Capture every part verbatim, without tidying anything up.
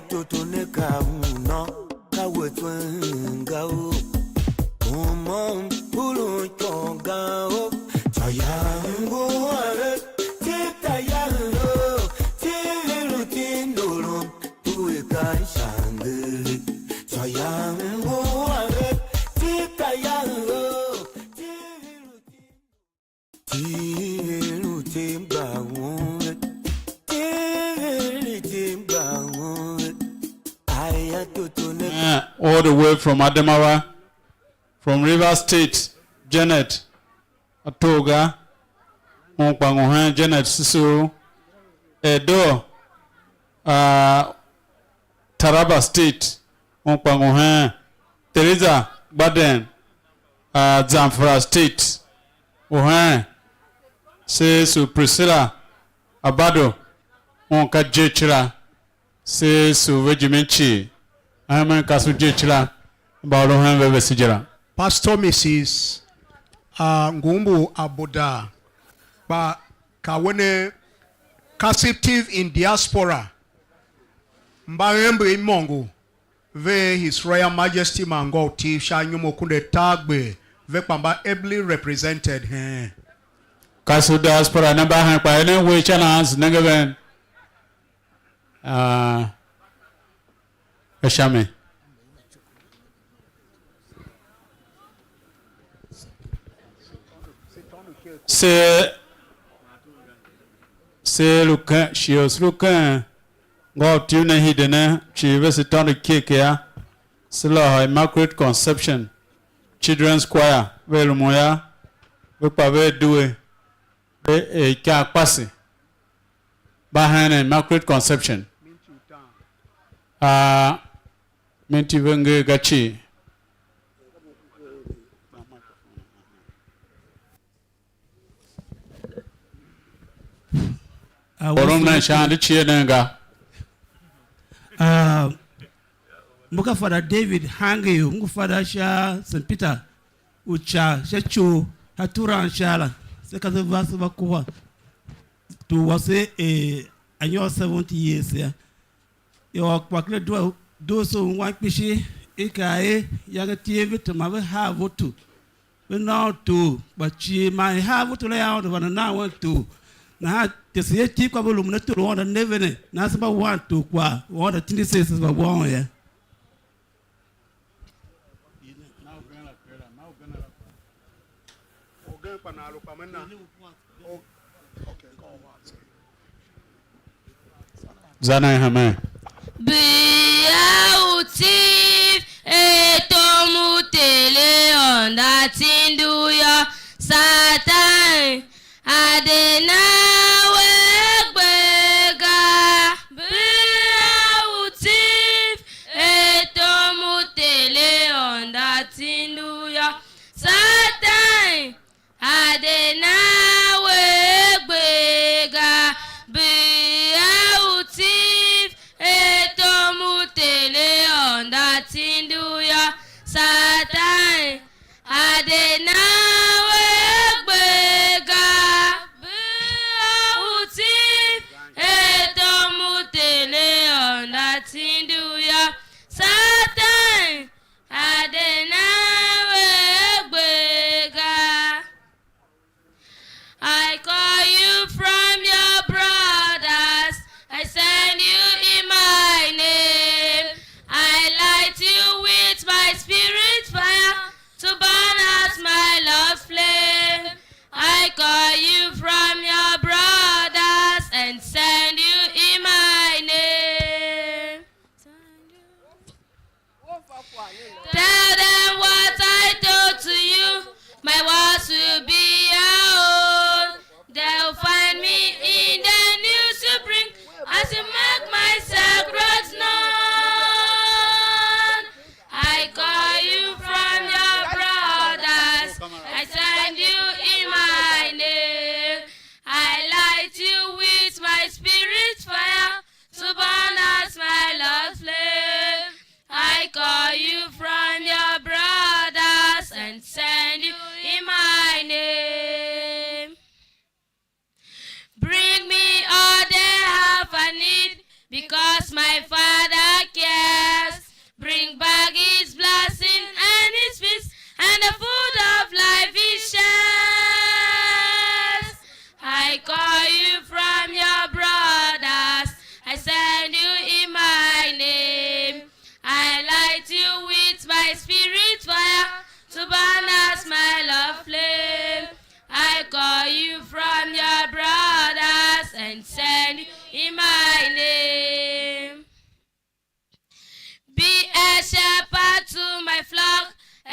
Toto ne ka uno, ka we tswen ga o. Uma mbulun chonga o. Chaya ngu are, tita ya o. Tiviru tindulum, tuwe ka shangere. Chaya ngu are, tita ya o. Tiviru Eh, all the way from Adamawa, from River State, Janet Atoga, un kpa ngu hen Janet Sissoho, Edo, uh, Taraba State, un kpa ngu hen Theresa Gbaden, uh, Zamfara State, u hen se su Priscilla Abado, un ka je kila, se su ve jimin cii, a hemen ka su je kila, mba u lu hen ve vese je la. Pastor Missus uh, Ngumbu Aboda, kpa ka wene captive in diaspora, mba ember imôngo, ve His Royal Majesty man ngô u Tiv sha anyom akunduatargber, ve kpa mba ably represented heen. Ka su diaspora ne mba hen kpa enen we sha nahan se nenge ven. Ah, ka sha mi. Se se lu ken shighe u se lu ken ngô u Tiv ne hide ne cii vese tôndo kiekia, se lôhô Immaculate Conception Children's Choir, ve lumun yô, ve kpa ve due, ve er ikaakpase mba heen Immaculate Conception. A minti ve nger ga cii. Or u nan sha ande cie nen ga. Ah, mbu ka Fada David Hangeo, m ngu fada sha Saint Peter u Ica sha Ico, sha Turan sha la, se ka se va se va kohwa tor wase er anyôr seventy years ya. Yô, kpa ken a due, due se u ungwan kpishi, i kaa er, iyange tiem ve tema ve haa voto, ve na un tor, kpa cii man i haa voto la yô, Aôndo vande nan wen tor. Nahan tese ye iti kpa ve lumun a tor u Aôndo ne ve ne, nahan se mba wan tor kwagh u Aôndo tindi se, se mba wa un ye. Za nan hemen. Bia u Tiv, er tom u Ter Aôndo a tindi u yô, Satan a de nan we gbe ga. Bia u Tiv, er tom u Ter Aôndo a tindi u yô, Satan a de nan we gbe ga. Bia u Tiv, er tom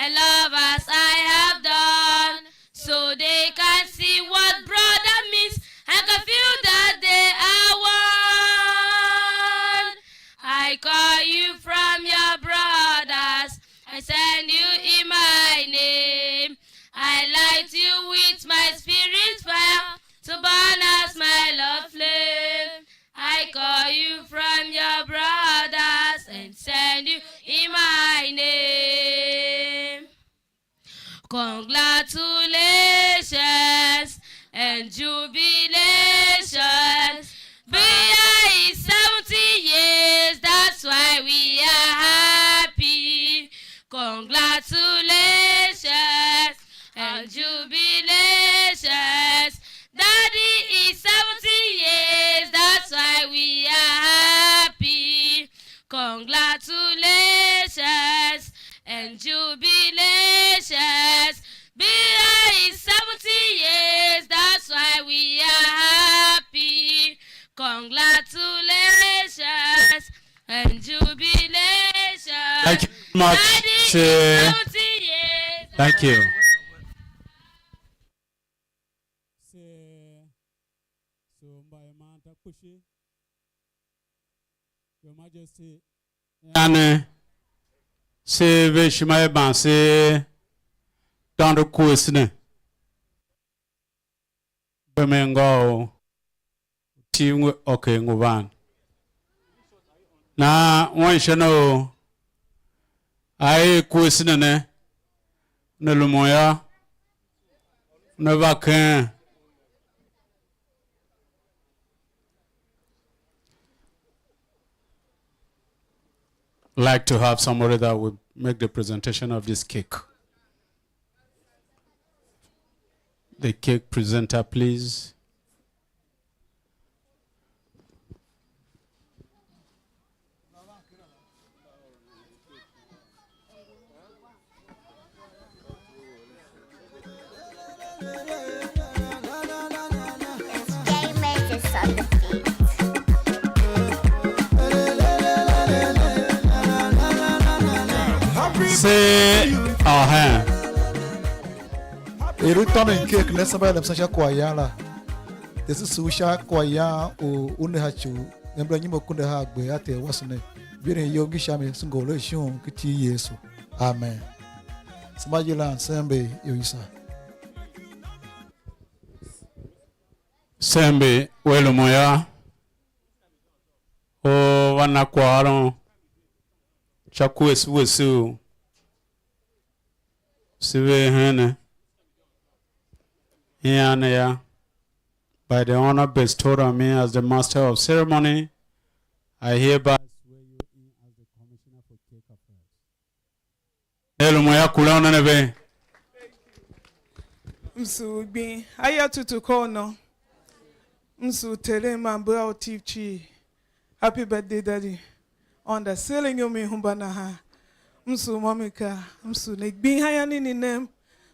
love as I have done, so they can see what brother means and can feel that they are one. I call you from your brothers, I send you in my name. I light you with my spirit fire to burn as my love flame. I call you from your brothers and send you in my name. Congratulations and jubilations. Prayer is seventy years, that's why we are happy. Congratulations and jubilations. Daddy is seventy years, that's why we are happy. Congratulations and jubilations. Prayer is seventy years, that's why we are happy. Congratulations and jubilations. Thank you very much. Daddy is Say, seventy years. Thank you. Se, so mba er man ta kpushi. Your Majesty. Ane, se ve ishima i ban se tôndo kuese ne. Gbe me ngô u tiv ngu, okay, ngu van. Nahan wan ishima u a er kuese ne ne, ne lumun yô, ne va ken. Like to have somebody that will make the presentation of this cake. The cake presenter, please. Say, uh-huh. Er u tônon cake ne, se mba eren msen sha kwaghyan la. Tese sugh sha kwaghyan u u ne ha ci u embra nyumokunde haa gbe a Ter wase ne. Vihin iyol ngi sha mi, se ngohol a ishughun ken iti i Yesu. Amen. Se mba yilan se ember ior isa. Se ember we lumun yô, u va na kwaghôron sha kuese wese u se ver hen ne, ian ne yô. By the honor bestowed on me as the master of ceremony, I hereby swear you in as the commissioner for cake affairs. Ne lumun yô, kuran ne ve. M sugh gbing aya tutu kôr nô. M sugh Terem man bea u Tiv cii. Happy birthday, Daddy. Aôndo a seer anyom i hemba nahan. M sugh mô mi kaa, m sugh ne gbing aya nini nem,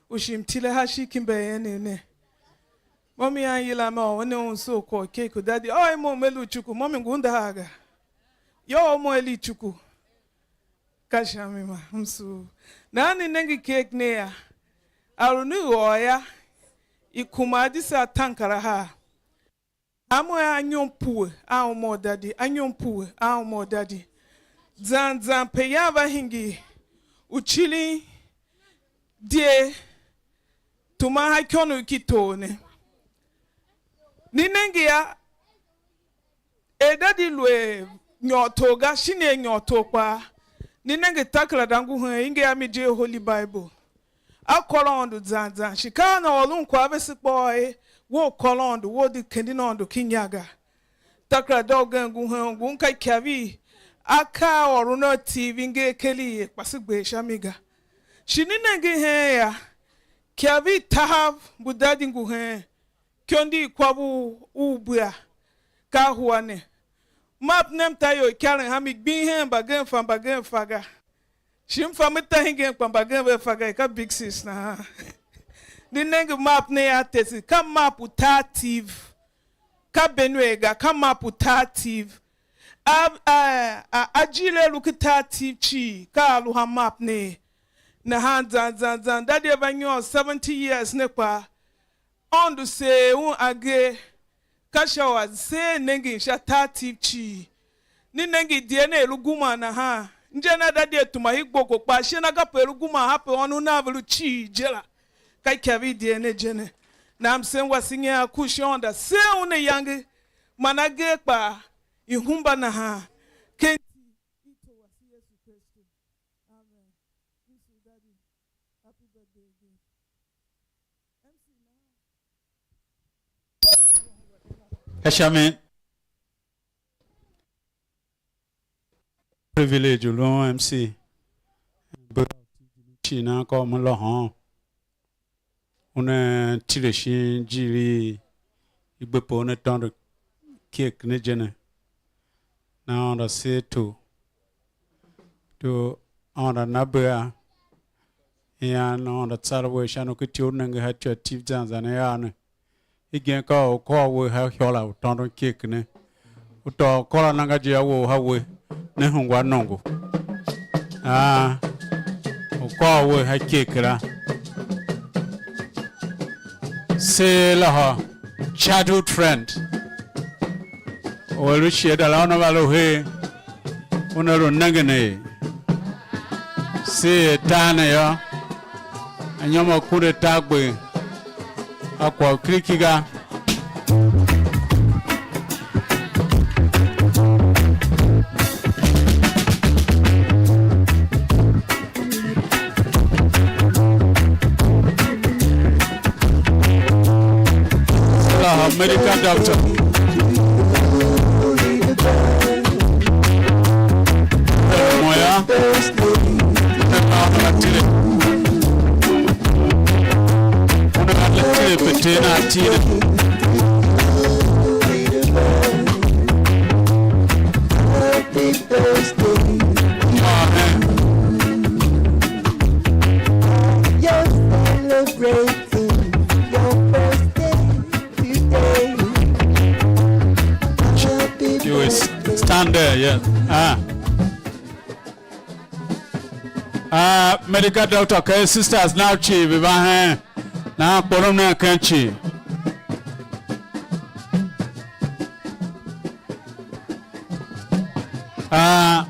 u shi m tile ha shi ki mbayenev ne. Mô mi an yila me ôr ne un soo kwagh u kegh ku Daddy. Ôr mo me lu icuku, mô mi ngu ndahar ga. Yô, mo a lu icuku. Ka sha mi ma m sugh. Nahan i nenge kegh ne yô, a lu ne ôr yô, i kuma a di se ataankarahar. Hanmô yô, anyom pue a uma u Daddy, anyom pue a uma u Daddy. Zan zan pe yan va hingir u cilin di a tuman ha ikyon u ki tor ne. Ni nenge yô, er Daddy lu er nyôr tor ga, shin er nyôr tor kpaa. Ni nenge, takerada ngu hen, i ngi a mi je Holy Bible. A kôr Aôndo zan zan, shi ka a na ôron kwagh a vese kpaa er, we u kôr Aôndo, we u de kenden Aôndo ken inya ga. Takerada ugen ngu hen, ngun ka ikyav i akaa a ôron a Tiv i nger ker i er, kpa se gber sha mi ga. Shi ni nenge hen yô, ikyav i tahav mbu Daddy ngu hen, ikondo i kwagh u, u bea, ka a hua ne. Map nem tayor ikaren ha mi gbing hen mbagenev fa, mbagenev fa ga. Shi m fa me ta hingen kpa mbagenev ve fa ga, ka Big Sis nahan. Ni nenge map ne a tese, ka map u tar Tiv. Ka Benue ga, ka map u tar Tiv. A, a, a, ajir a lu ken tar Tiv cii, ka a lu ha map ne. Nahan zan zan zan, daddy a va nyôr seventy years ne kpaa, Aôndo seer un agee, ka sha u a seer nengen sha tar Tiv cii. Ne nenge idie ne i lu guman nahan. Inja na daddy a tuma i gboko, kpa ashe na kape i lu guman, hape ônov nav ve lu cii je la. Ka ikyav i idie ne je ne. Nahan msen wase nyian ku sha Aôndo a seer un ayange, man agee kpaa i hemba nahan. Ken iti i Tor wase Yesu Kristu. Amen. Kristu daddy. Happy birthday again. M C nahan. Ka sha mi privilege u lun M C. Bera u cii nan ka u me lôhôn. Una tile shin ijiir i gbe pe una tôndo cake ne je ne. Na Aôndo a seer tor. Tor Aôndo a na bea. Ian Aôndo a tsar we sha u ki ti u nenge sha ci u Tiv zan zan ne a ne. Hegen ka u kôr we sha ihô la u tôndon cake ne. U tôô kôr a nanga je a wou sha we, ne hungwa nongo. Aa, u kôr we sha cake la. Se lôhô childhood friend. U a lu shiada la, una va lu her, una lu nengen er se er tar ne yô, anyom a kunde tar gbe a kwagh u kiriki ga. Medical doctor. Mo yô, ne ka una va tile. Una va tile pe Ter nan tile. Amen. You're celebrating your birthday today. Happy You will s- birthday. Stand there, yeah. Ah. Ah, medical doctor, ka sisters nav cii ve va hen. Nahan kporom nen ken cii. Ah.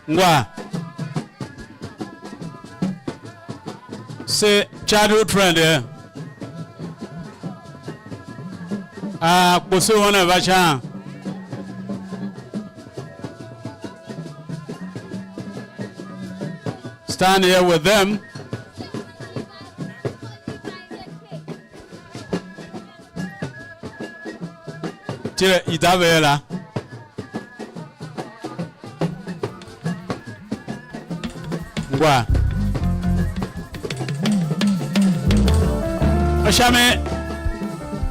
Ngwa. Se childhood friend, eh? Ah, kposo one va shan. Stand here with them. Tile i da ve la. Ngwa. Ashami.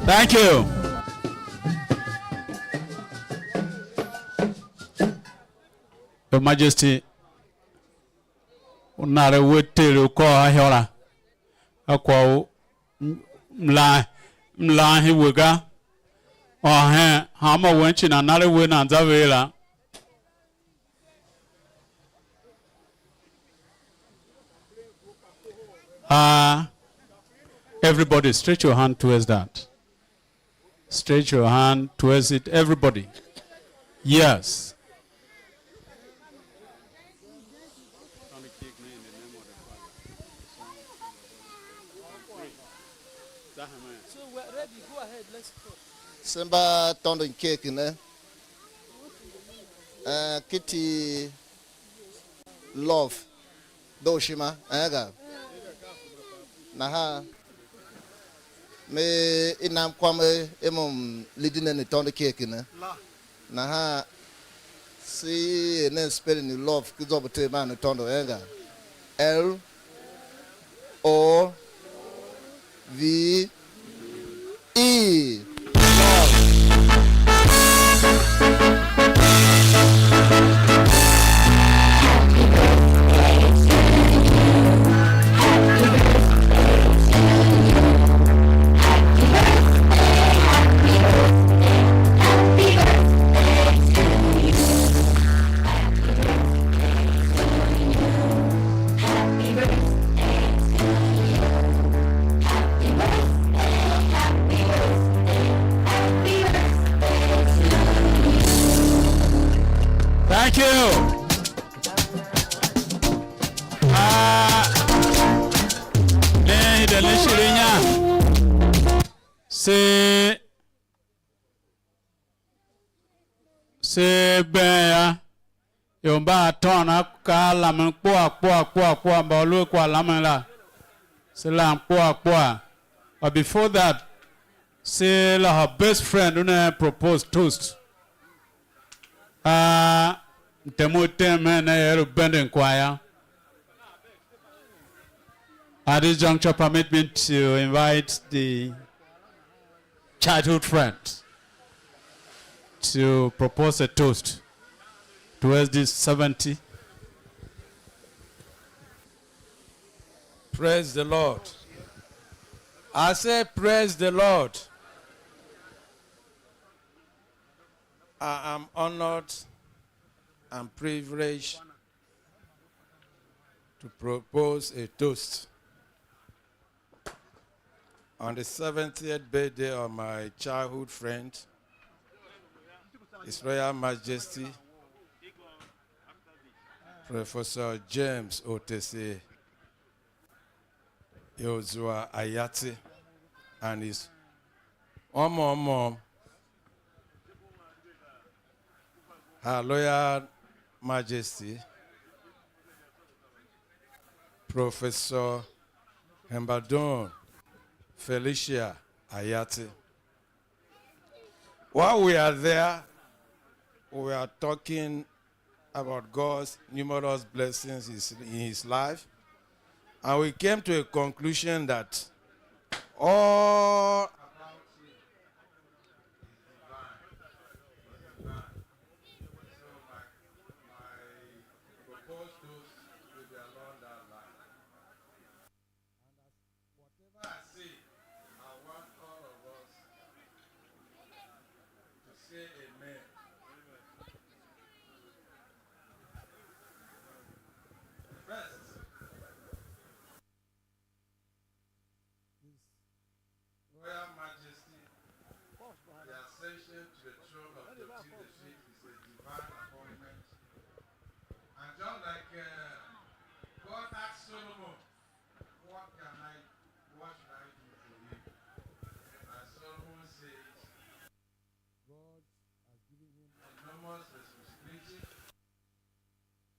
Thank you. Your Majesty, u nare we Ter u kôr a ihô la, a kwagh u m-, mlan, mlan hi we ga. Ôhen, hanma wen cii nan nare we nan za ve la. Ah, everybody, stretch your hand towards that. Stretch your hand towards it, everybody. Yes. So we're ready. Go ahead. Let's go. Se mba tôndo cake ne. Eh, kiti love. Dooshima, eh, ga. Nahan me i nam kwam, eh, em m lidi ne ne tôndo cake ne. Nahan se er nen spelling u love ki zwa bu te man ne tôndo, eh, ga. L O V E. Se, se been yô, ior mba a tôôn a ka a lamen kpua, kpua, kpua, kpua, mba u lu a kwagh lamen la, se lam kpua, kpua. But before that, se la her best friend una propose toast. A mtem u tem hen ne er u benden kwagh yô. At this juncture, permit me to invite the childhood friend to propose a toast towards this seventy. Praise the Lord. I say, "Praise the Lord." I am honored and privileged to propose a toast on the seventieth birthday of my childhood friend, His Royal Majesty Professor James Otese Yozua Ayatse and his mom, mom, mom, Her Royal Majesty Professor Hembadon Felicia Ayatse. While we are there, we are talking about God's numerous blessings is- in his life, and we came to a conclusion that all about him is divine. Is divine. So my, my proposed toast will be along that line. And as whatever I say, I want all of us to say amen. First, His Royal Majesty, the ascension to the throne of Toti the Fifth is a divine appointment. And just like, uh, God asked Solomon, "What can I, what should I do for you?" And Solomon says, God has given him enormous responsibility.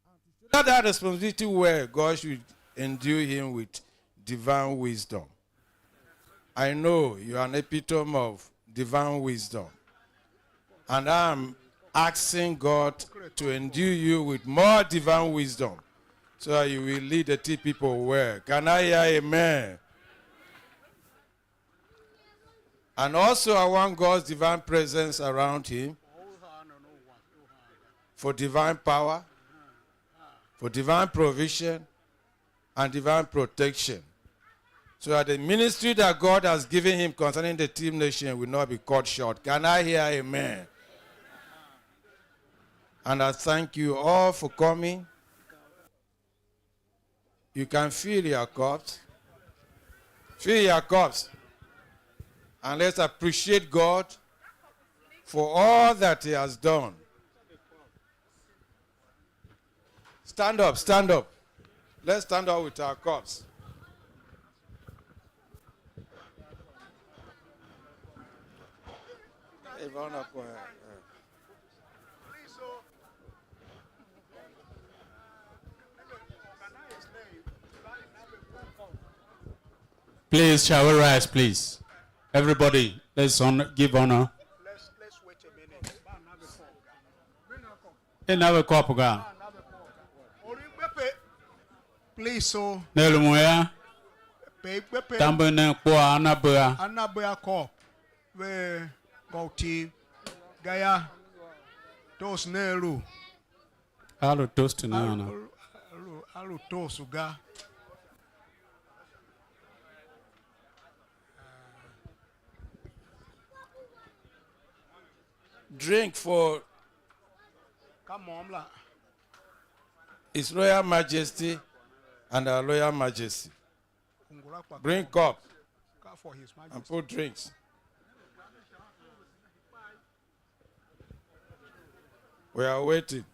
And to shoulder that responsibility well, God should endue him with divine wisdom. I know you are an epitome of divine wisdom. And I'm asking God to endue you with more divine wisdom so that you will lead the Twi people well. Can I hear amen? And also, I want God's divine presence around him for divine power, for divine provision, and divine protection, so that the ministry that God has given him concerning the Twi nation will not be cut short. Can I hear amen? And I thank you all for coming. You can fill your cups. Fill your cups. And let's appreciate God for all that He has done. Stand up, stand up. Let's stand up with our cups. Ivana kwa, eh. Please, shall we rise, please? Everybody, let's hon- give honor. Let's, let's wait a minute. Another cup, guy. Please, so Ne lu mo ya, pe i gbe pe tambe ne kpo a na bea. Ana bea cup ve gôutiv ga ya. Toast ne lu. A lu toast ne ana. A lu, a lu toast ga. Drink for Ka môm la. His Royal Majesty and Her Royal Majesty. Ungula kpa Bring cup ka for His and Majesty. Put drinks. We are waiting.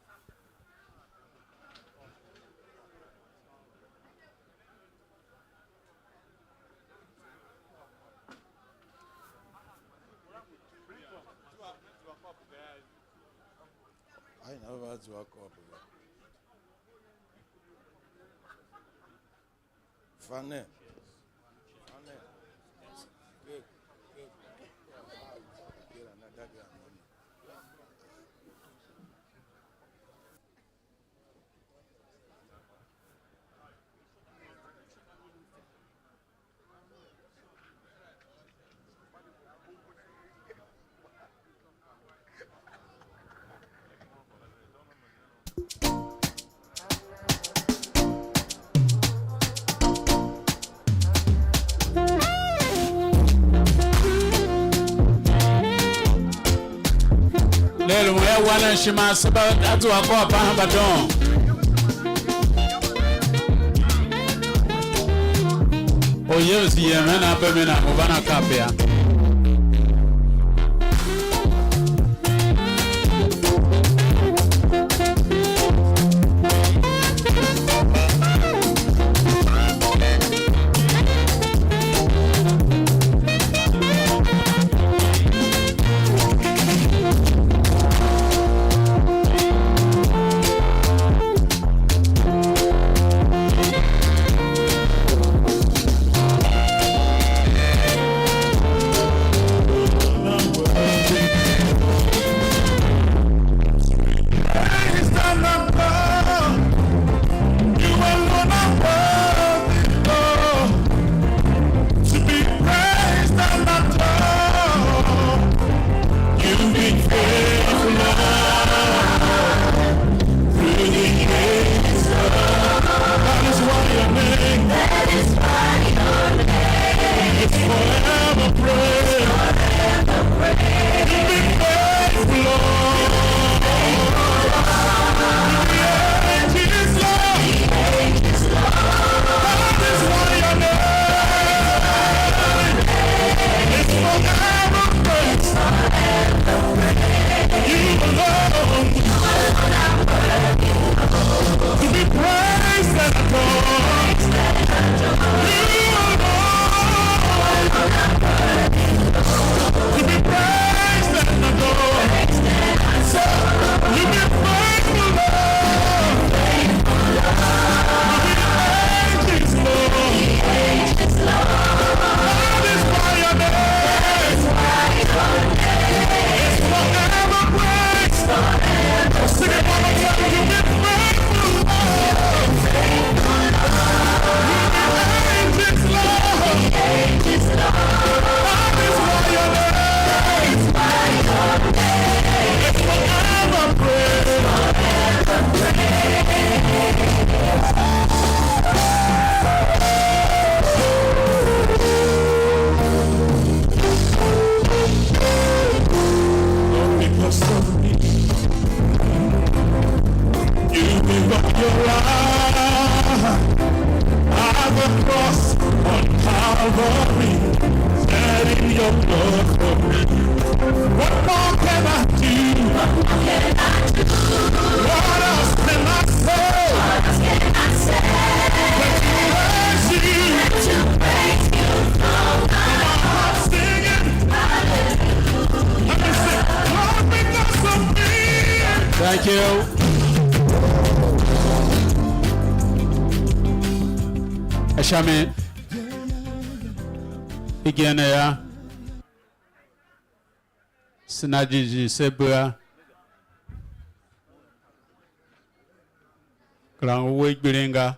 Mba zua kôp ga. Fa nen. Fa nen. Ke, ke, ke, na dadi a mo ne. Lel mo ya wan a ishima, se mba a zua kôr pa hemba don. Oryev se yem hen a bem na, u van a kape a. Praise and adore. You alone are worthy, Lord, to be praised and adored. You've been faithful, Lord, through the ages, Lord. That is why your name, that is why your name is forever praised. You've been faithful, Lord. Through the ages, Lord. That is why your name is forever praised. You alone to be praised and adored. You alone to be praised and adored. You be faithful, Lord. You be ages, Lord. That is why your name is forever praised. Sing it one more time. You've been faithful, Lord. You've been ages, Lord. That is why your name is forever praised. Because of me, you give up your life at the cross on Calvary, shedding your blood for me. What more can I do? What else can I say? But to praise you. And to praise you, Lord. My heart singing. Hallelujah. Let me sing. Lord, because of me. Thank you. Ashami. Again, yeah. Se na jighjigh se bea, kera ngu uwegh gbilin ga.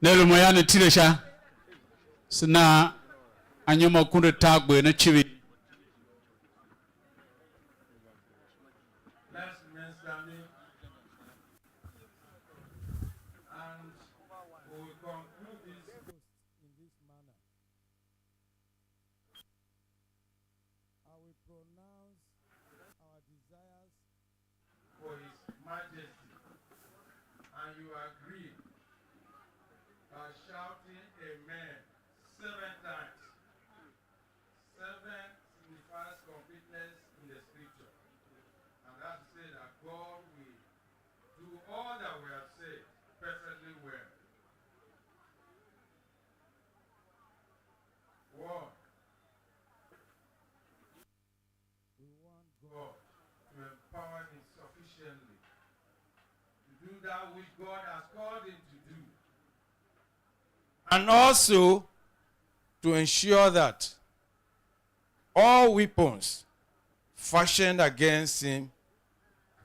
Ne lu mo yô, ne tile sha, se na anyom akunduatargber ne civir. Let's minister me, and we will conclude this in this manner. I will pronounce our desires for His Majesty, and you agree by shouting "Amen" seven times. Seven signifies completeness in the scripture, and that is to say that God will do all that we have said perfectly well. One. We want God to empower Himself. patiently to do that which God has called him to do. And also to ensure that all weapons fashioned against him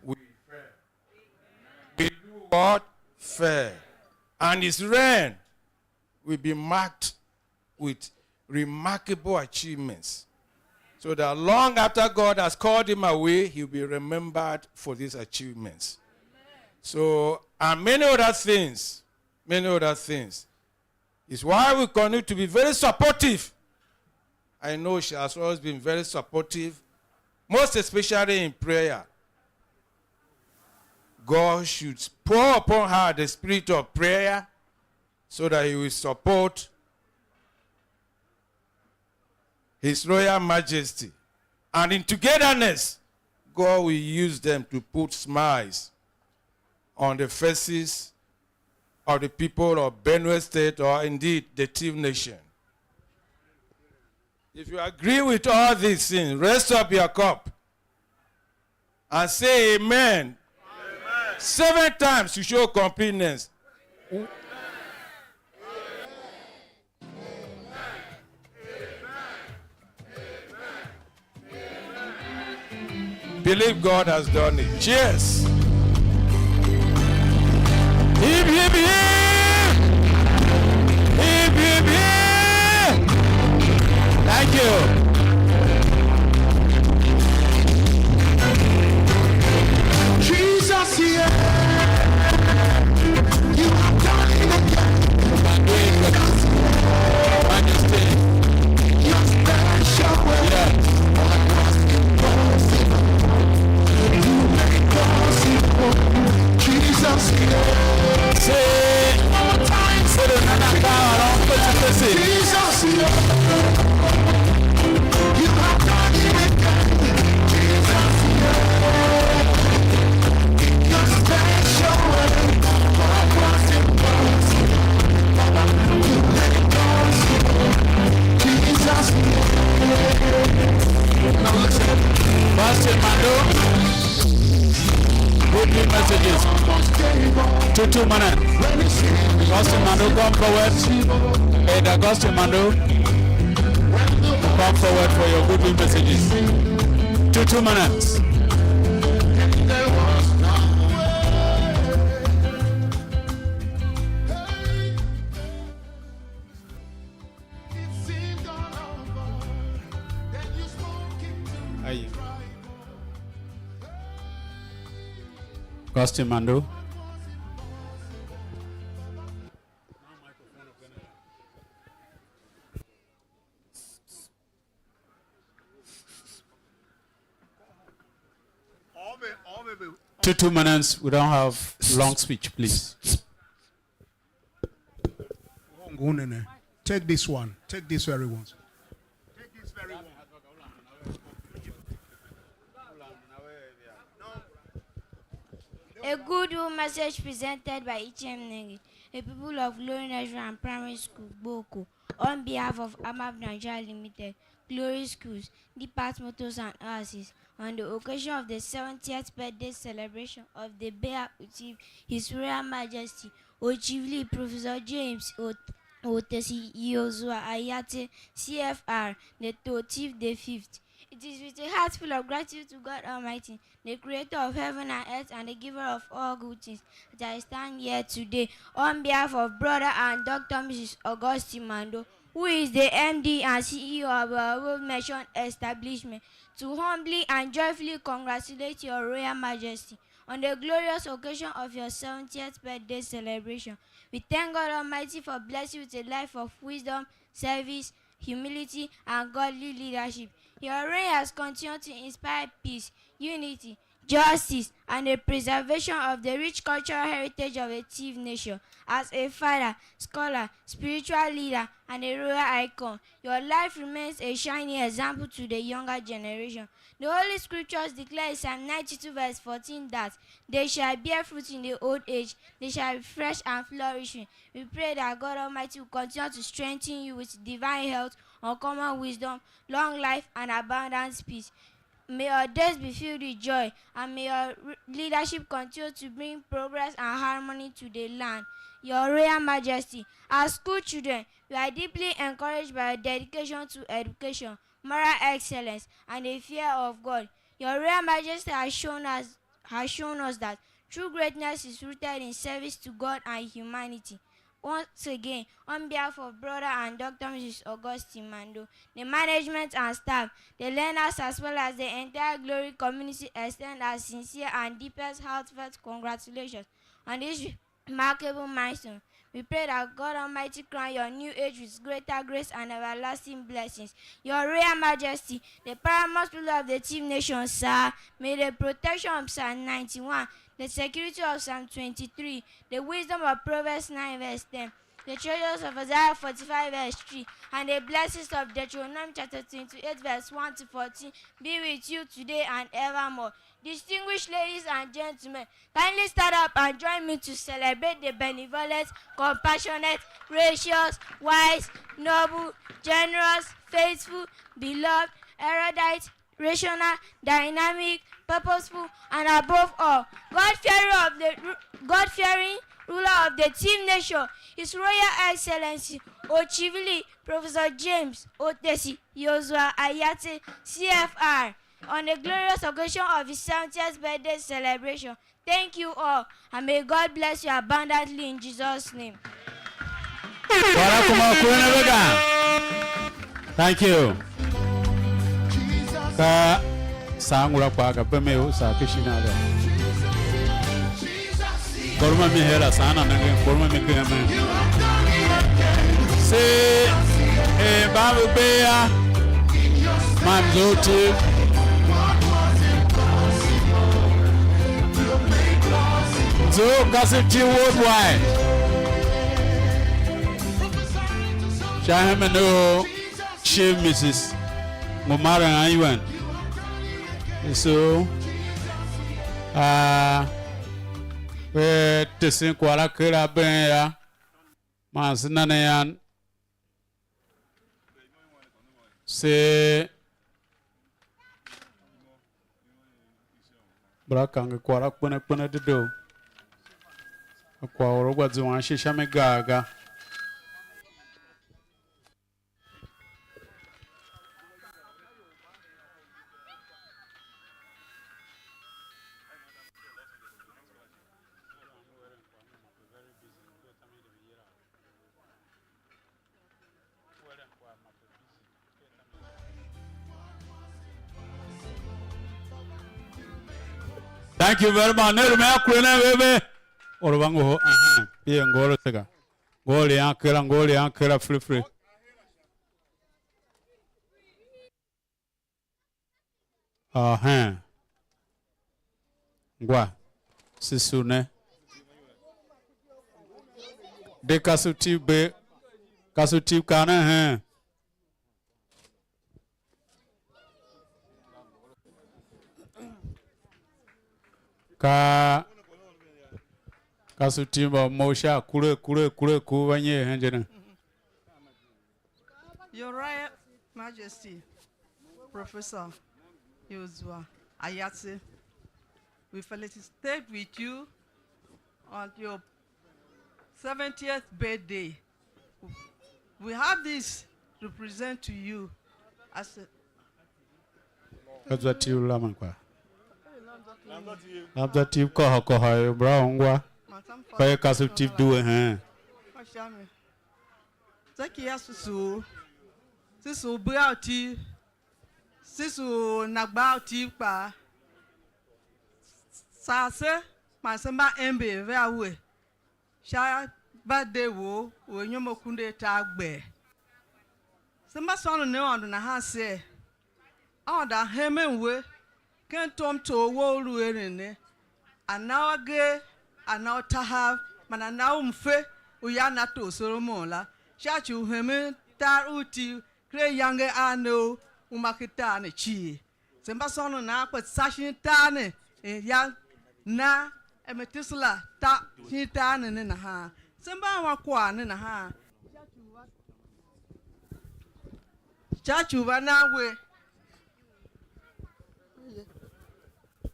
will fail. Will do what? Fail. And his reign will be marked with remarkable achievements, so that long after God has called him away, he'll be remembered for these achievements. So, and many other things, many other things. It's why we continue to be very supportive. I know she has always been very supportive, most especially in prayer. God should pour upon her the spirit of prayer so that he will support His Royal Majesty. And in togetherness, God will use them to put smiles on the faces of the people of Benue State, or indeed the Tiv Nation. If you agree with all these things, raise up your cup and say amen. Seven times to show completeness. Believe God has done it. Cheers. Hip, hip, hip. Hip, hip, hip. Thank you. Jesus here. You have done it again. Majesty. Your special way. Yeah. What was impossible, you make possible. Jesus here. Say, one more time. Say the name of God, all face to face. Jesus here. You have done it again. Jesus here. Pastor Mando, good new messages. Two, two minutes. Pastor Mando, come forward. Elder Augustine Mando, come forward for your good new messages. Two, two minutes. Aye. Augustine Mando. Two, two minutes. We don't have long speech, please. Take this one. Take this very one. A good message presented by H M Nenge, a pupil of Glory Nursery and Primary School, Boko, on behalf of AMAP Nigeria Limited, Glory Schools, Department Motors and Oasis, on the occasion of the seventieth birthday celebration of the Bishop, His Royal Majesty Ochievuli Professor James Ot-, Otesi Iyozua Ayate, C F R, the thirteenth, the fifth. It is with a heart full of gratitude to God Almighty, the creator of heaven and earth and the giver of all good things, that I stand here today on behalf of Brother and Doctor Missus Augustine Mando, who is the M D and C E O of our above-mentioned establishment, to humbly and joyfully congratulate Your Royal Majesty on the glorious occasion of your seventieth birthday celebration. We thank God Almighty for blessing you with a life of wisdom, service, humility, and godly leadership. Your reign has continued to inspire peace, unity, justice, and the preservation of the rich cultural heritage of a Tiv Nation. As a father, scholar, spiritual leader, and a royal icon, your life remains a shining example to the younger generation. The Holy Scriptures declare in Psalm ninety-two verse fourteen that they shall bear fruit in the old age, they shall be fresh and flourishing. We pray that God Almighty will continue to strengthen you with divine health, uncommon wisdom, long life, and abundant peace. may your days be filled with joy, and may your re-, leadership continue to bring progress and harmony to the land. Your Royal Majesty, as school children, we are deeply encouraged by your dedication to education, moral excellence, and a fear of God. Your Royal Majesty has shown us, has shown us that true greatness is rooted in service to God and humanity. Once again, on behalf of Brother and Doctor Missus Augustine Mando, the management and staff, the learners, as well as the entire Glory community, extend our sincere and deepest heartfelt congratulations on this remarkable milestone. We pray that God Almighty crown your new age with greater grace and everlasting blessings. Your Royal Majesty, the paramount ruler of the Twi Nation, sir, may the protection of Psalm ninety-one, the security of Psalm twenty-three, the wisdom of Proverbs nine verse ten, the treasures of Isaiah forty-five verse three, and the blessings of Deuteronomy chapter twenty-eight verse one to fourteen be with you today and evermore. Distinguished ladies and gentlemen, kindly stand up and join me to celebrate the benevolent, compassionate, gracious, wise, noble, generous, faithful, beloved, erudite, rational, dynamic, purposeful, and above all, God-fearing of the God-fearing ruler of the Twi Nation, His Royal Excellency Ochivili Professor James Otesi Yozua Ayate, C F R, on the glorious occasion of his seventieth birthday celebration. Thank you all, and may God bless you abundantly in Jesus' name. Kwagh la kuma u kuren a ve ga. Thank you. Ka saa ngula kpaa, ka beme u saa ken shin a ga. Kor ma mi her a saan a nengen, kor ma mi ken a men. Se, eh, mba ve bee a, man zough Tiv. Zough kasev Tiv worldwide. Sha hemen u Chief Missus Ngumaren Anyiwen. So, a, ve tesen kwagh la ker a been yô, man se na ne yan, se bura kange kwagh la kpene kpene dedoo. Kwagh u or a gba zuan ashe sha mi gaa ga. Thank you very much. Ne lu me a kure ne ve ve. Or va ngohol, ahem. Pia ngoro tega. Ngori an kera, ngori an kera fri fri. Ahem. Ngwa. Sisu ne. De kasu Tiv be. Kasu Tiv ka ne hen. Ka, ka se u tim mba u mough sha kure, kure, kure, ku va nyer hen je ne. Your Royal Majesty, Professor Yozua Ayatse, we felicitate with you on your seventieth birthday. We have this to present to you as a Ka zwa Tiv la man kpa. Lam zwa Tiv kôhô kôhô, er bra ungwa. Kpa ye kasev Tiv due heen. Sha mi. Se kia susu, susu bea u Tiv, susu na gba u Tiv kpaa. Saa se, man se mba ember vea we sha birthday wou u anyom akunduatar gber. Se mba sônon Aôndo nahan ser, Aôndo a hemen we ken tom tsoogh wou u lu eren ne, a na u agee, a na u tahav, man a na u mfe u ya na tor Solomon la, sha ci u hemen tar u Tiv ken ayange a ne u uma ken tar ne cii. Se mba sônon nan kpa tsa shin tar ne, er ya na ametista ta shin tar ne ne nahan. Se mba wan kwagh ne nahan. Sha ci u va nan we.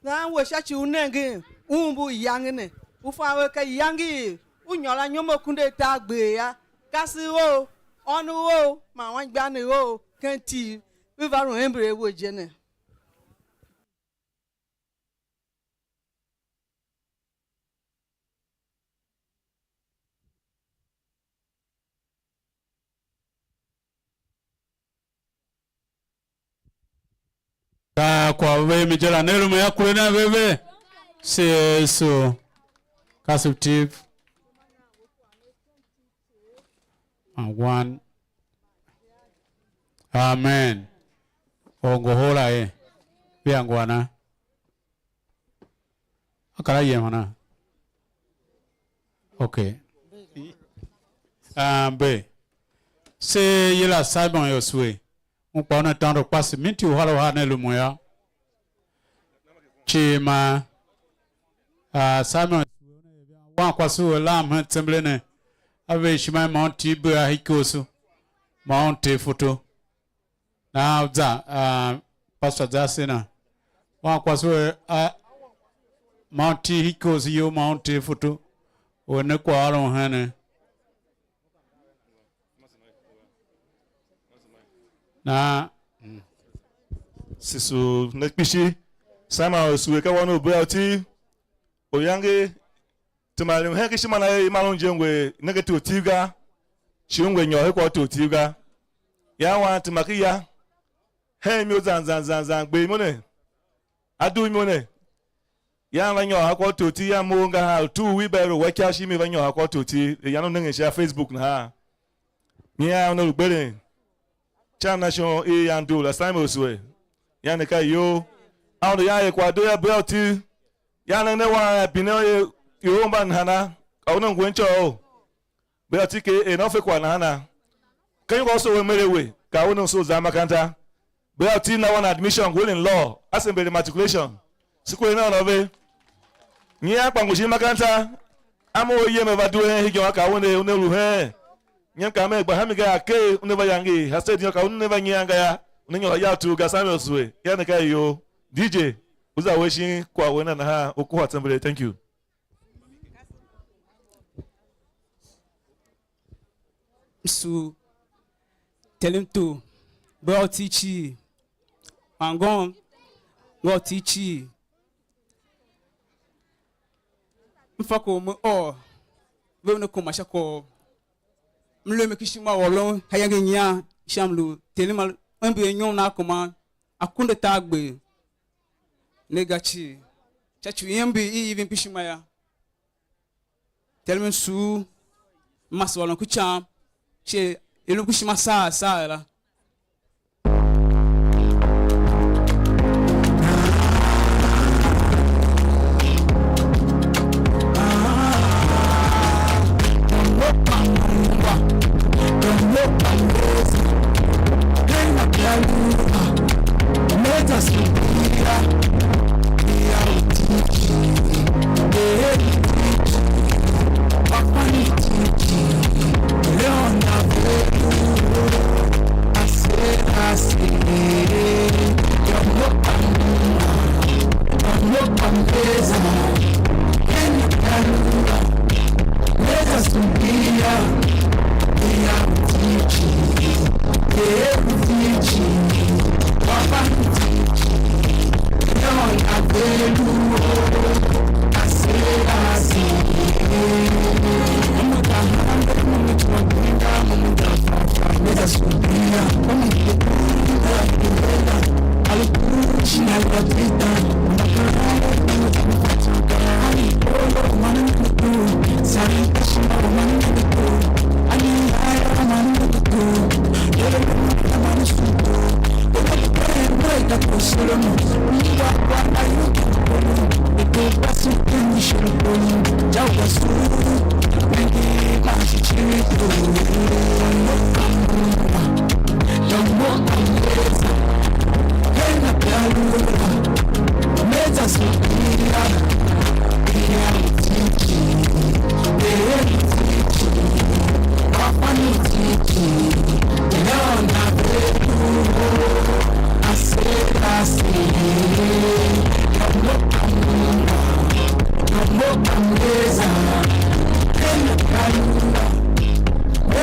Nahan we sha ci u nengen u mbu iyange ne, u fa we ka iyange i u nyôr anyom akunduatargber yô, kasev ou, ônov ou man anmgbianev ou ken Tiv, ve va lu ember a we je ne. Ka kwagh u ve mi je la, ne lu me akure nen ve ve. Se Yesu. Kasev Tiv. And one. Amen. Or ngohol a er. Vea ngu ana? A kar a yem hana? Ok. Ah, be. Se yila Simon Yosue. Un kpa una tôndo kpa siminti uhar uhar ne lumun yô. Cii ma, ah, Simon Yosue, wan kwase u a lam hen tsember ne. A ver ishima i môm Tiv bee a hikyoso. Môm Tiv foto. Nahan za, ah, Pastor Zasina. Wan kwase u a, ma un tii hikyoso iyol, ma un tii foto. U ne kwaghôron henen. Nahan, mm. Sisu ne kpishi. Simon Yosue ka wan u Bea Tiv. Uyange tema lim hen kishima na er i mar un je ngwe nenge tor Tiv ga, shi ungwa nyôr hen kwagh u tor Tiv ga. Ya wan tema ki ya, hen imo zan zan zan zan, gbe imo ne, a dugh imo ne. Ya va nyôr ha kwagh u tor Tiv, ya mough ngahar, lu tugh wheelbarrow wa ikav, shi mi va nyôr ha kwagh u tor Tiv, er yan u nengen sha Facebook nahan. Nyian una lu gberen. Cham nation i yan dugh la Simon Yosue. Yan ne ka iyol. A undu yan er kwagh doo ya Bea Tiv. Ya ne ne wan a bine ye, ior mba nahana, ka u ne ngwen côghol. Bea Tiv ke er na u fe kwagh nahana. Ka yô, ka u soo we mere we, ka u ne u soo zan makanta. Bea Tiv na wan admission, ngu eren law, a se mbere matriculation. Se kure na ônov ve. Nyian kpa ngu shin makanta, a mo u yem a va due hen higyon, a kaa u ne, u ne lu heen? Nyian kaa mer gba hami ga, a ker, u ne va yange, ha sted yô, ka u ne va nyian ga yô, u ne nyôr a ya u tugh ga, Samuel sue, ya ne ka iyol. D J, u za we shin kwagh we na nahan, u kohol tsember. Thank you. Msu, Terem tu, Bea Tiv cii, anngôm, Bea Tiv cii. M fa kwagh u me ôr, ve una kuma sha kwagh. M lu a mi kishima u ôron ayange nyian sha mlu, Terem a ember anyom na a kuma, akunduatargber. Ne ga cii, sha ci u iember i ivin kpishi ma yô. Terem msu, m mase ôron ku icam, shi i lu ku ishima saa saa la.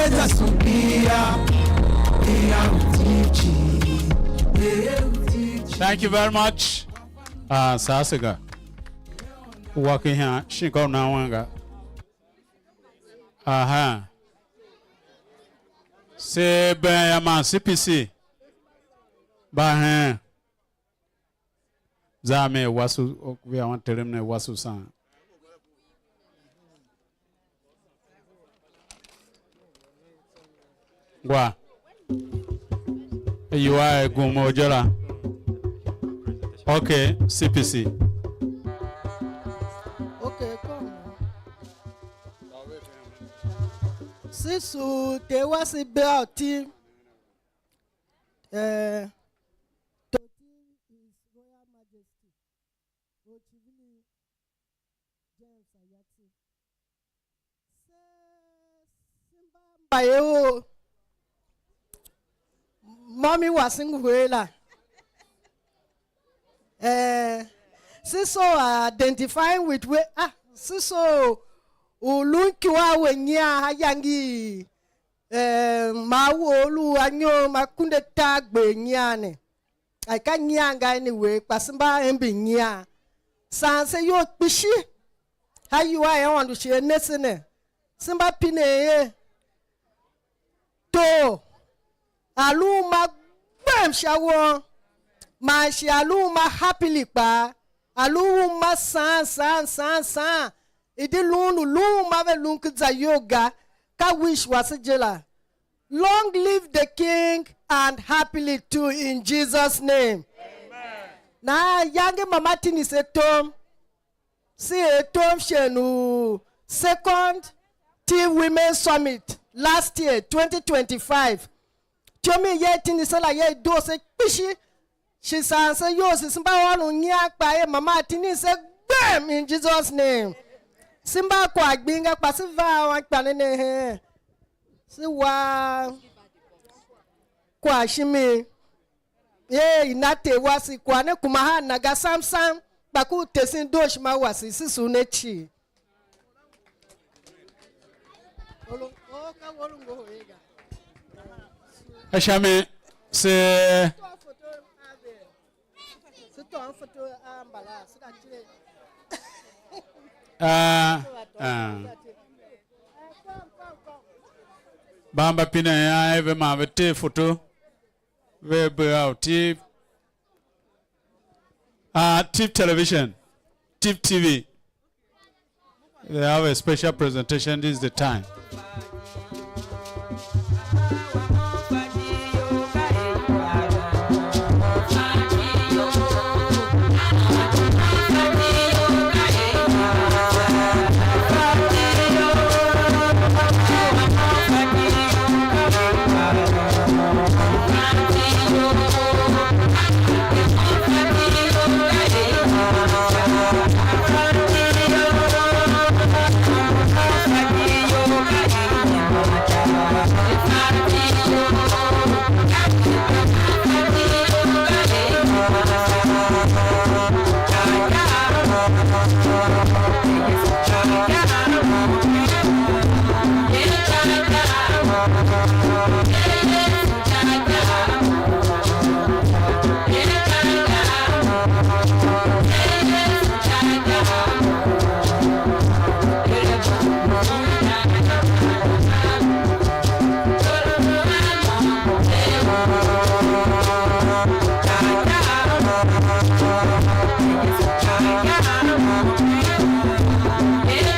Let us be here. They are teaching. They are teaching. Thank you very much. Ah, Sasega. Working here. Shinka unawanga. Aha. Se ben ya man C P C. Ba hen. Za me wasu, vea wan terem ne wasu san. Ngwa. You are a gum ojala. Okay, C P C. Okay, come now. Sisu te wasi belt. Eh, Toti His Royal Majesty Ochivili James Ayatsi. Se simba mbayev u môm i wase ngu hee la. Eh, se so identifying with we, ah, se so u lun ikyua we nyian ayange i, eh, ma u or lu anyom akunduatargber nyian ne. Ai, ka nyian ga anyway, kpa se mba ember nyian. Saan se iyol kpishi. Ha iwua i Aôndo shi a ne se ne. Se mba pinen er, tor, a lu uma gbem sha won, man shi a lu uma happily kpaa, a lu uma saan, saan, saan, saan, i di lun u lu uma ve lun ken zayol ga, ka wish wase je la. Long live the king and happily too in Jesus' name. Nahan ayange mama tindi se tom, se er tom shen u Second Tiv Women Summit last year, twenty twenty-five. Ityom i ye i tindi se la ye i doo se kpishi, shi saan se iyol shi se mba ôron nyian kpaa er mama a tindi se gbem in Jesus' name. Se mba kwagh gbing ga kpa se va a anmgbianev ne heen. Se wa kwagh shimi. Ee, i na Ter wase, kwagh ne kuma haa na ga sam sam, kpa ku tesen dooshima wase, se sugh ne cii. A sha mi se Ah, ah. Ba mba pinen ian ve man ve tee foto, ve bee a u Tiv, ah, Tiv Television, Tiv T V. They have a special presentation. This is the time.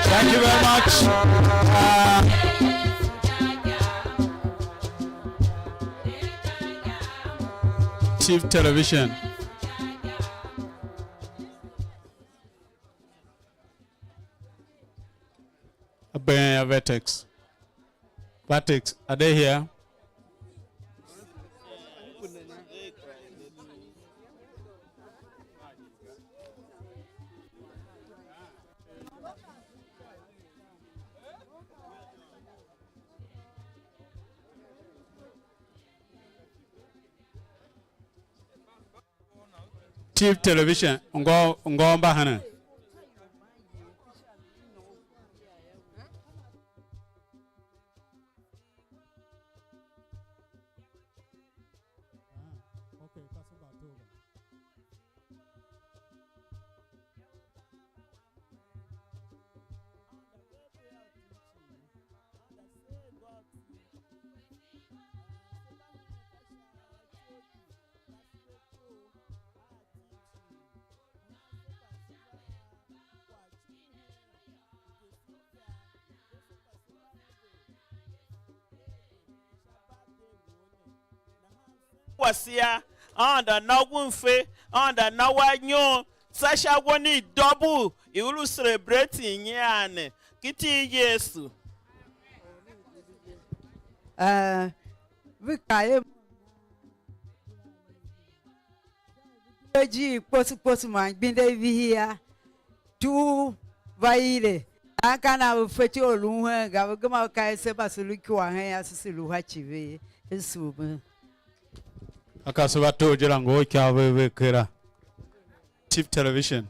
Thank you very much. Uh, Tiv Television. A been a Vertex. Vertex, are they here? Tiv Television, ngô, ngô mba henen? kwaghsia, Aôndo a na u mfe, Aôndo a na u anyom, tsa sha wen i double i u lu celebrating nyian ne, ken iti i Yesu. Eh, ve kaa er, ve jiir kposo kposo man gbenda vihi a, tugh va ire. An ka nan ve fetyô u lun hen ga, ve gema ve kaa er se mba se lu ikyua hen ase, se lu ha icivir, se sugh ve. Aka se va too je la, ngohol ikav vev vev kera. Tiv Television.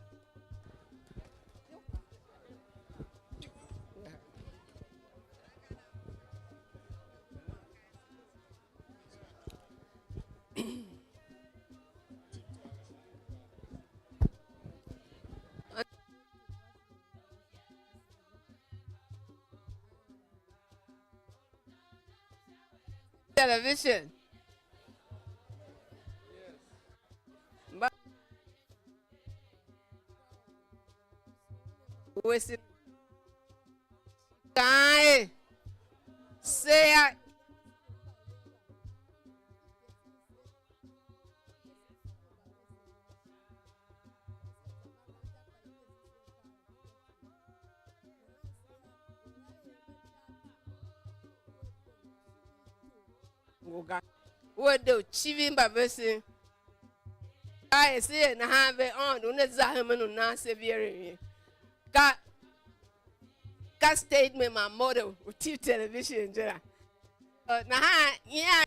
Television. Mba-, wese kaan er, se a ngu ga. Wea de u civir mbavesen. Ka er se er nahan ve Aôndo una za hemen u nan se iveren ye. Ka, ka statement man motto u Tiv Television je la. Uh, nahan nyian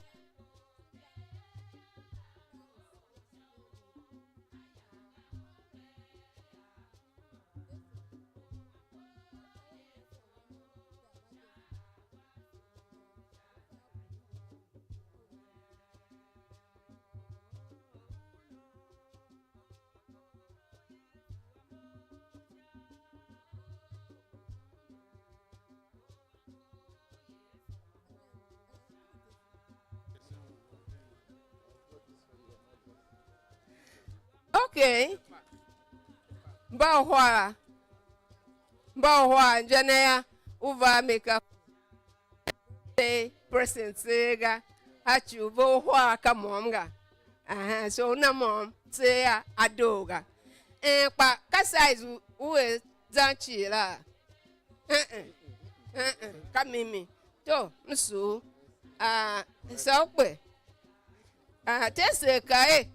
Okay. Mba uhar, mba uhar, inja na ya u va a mi ka te present tseegh ga, a ci u ve uhar ka môm ga. Ahan, so una môm tseegh a, a doo ga. Eh, kpa ka size u, u er zan cii la. Eh, eh. Eh, eh. Ka mimi. To, m sugh. Ah, sôkpe. Ah, te se ka er,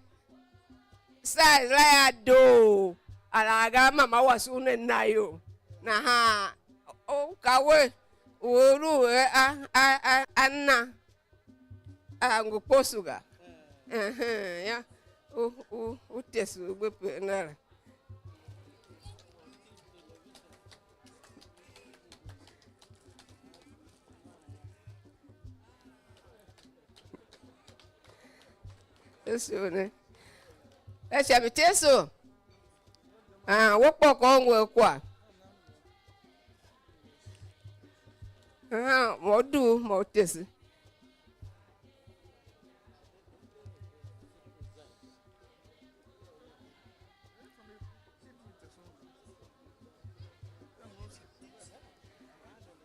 size la ya doo, alaghga mama wase una na iyol. Nahan, u ka we, u lu a, a, a, a na. A ngu kposo ga. Ehen, ya. U, u, u tese u gbe pe na la. Yesu ne. Ka sha mi Teso. Ah, we kpôkôr ngu a kwagh. Ah, mo u dugh, mo u tese.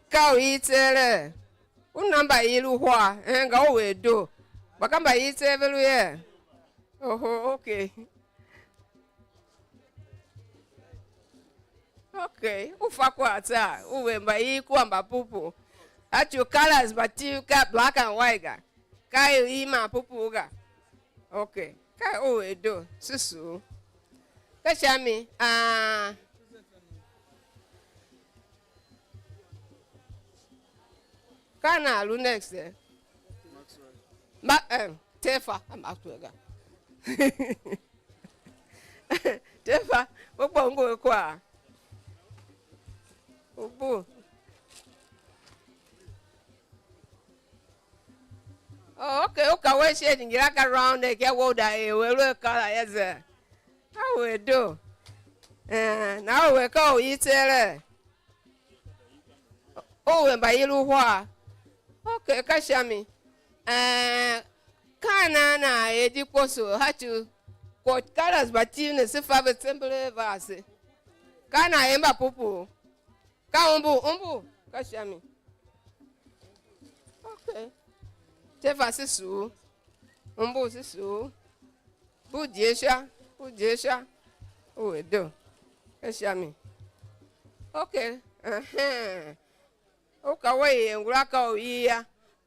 Ka u i tseere, u na mba i lu hwa, enga u er doo, kpa ka mba i tseer ve lu ye? Oho, okay. Okay, u fa kwagh tsa, u ve mba i kua mba pupu. A ci u colors mba tiv ka black and white ga. Ka i i man pupu ga. Okay, ka u er doo, susuu. Ka sha mi, ah, ka nan lu next, eh? Ma, em, Tefa, a Maxwell ga. Tefa, we kpa u ngu a kwagh. U bu. Oh, okay, u ka we shade ngira ka round neck ya we u da er we lu a color ya ze. A we do. Eh, na we ka u i tseere. U we mba i lu hwa. Okay, ka sha mi. Eh, ka nan nan er di kposo, ha ci u kwagh colors mba tiv ne se fa ve tsember a va ase. Ka nan er mba pupu. Ka umbu, umbu, ka sha mi. Okay. Te va se sugh. Umbur se sugh. Bu die sha, bu die sha. U er doo. Ka sha mi. Okay. Ehen. U ka we er ngula ka u ii ya.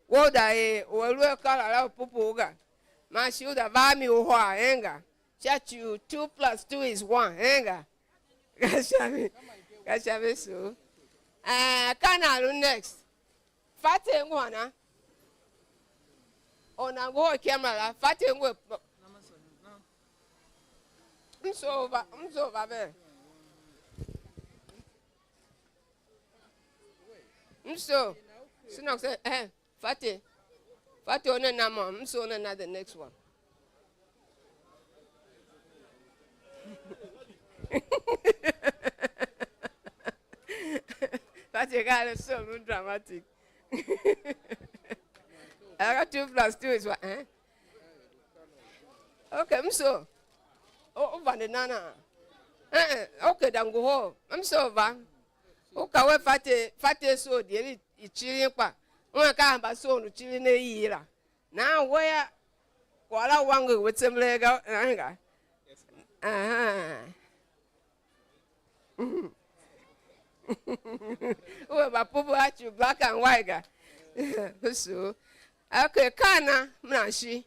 We u da er u a lu a kar a la u pupu ga. Man shi u da va a mi uhar enga. Sha ci u two plus two is one enga. Ka sha mi. Ka sha mi sugh. Eh, ka nan lu next. Fatyô ngu hana? Or nan ngohol camera la, Fatyô ngu a p-, m soo va, m soo va ve. M soo. Sinok se, eh, Fatyô. Fatyô u ne na mo, m soo ne na the next one. Fatyô ka a ne so lu dramatic. Aka two plus two is what, eh? Okay, m so. O, o vande nana? Eh, eh, okay, da ngohol. M so va. U ka we Fatyô, Fatyô so dieri i cirin kpa. Una ka mba so u cirin ne i la. Nahan we ya, kwagh la wanger we tsemler ga, eh, ga. Ahan. U er mbapupu a ci u black and white ga. So, okay, ka a na, m nan shi.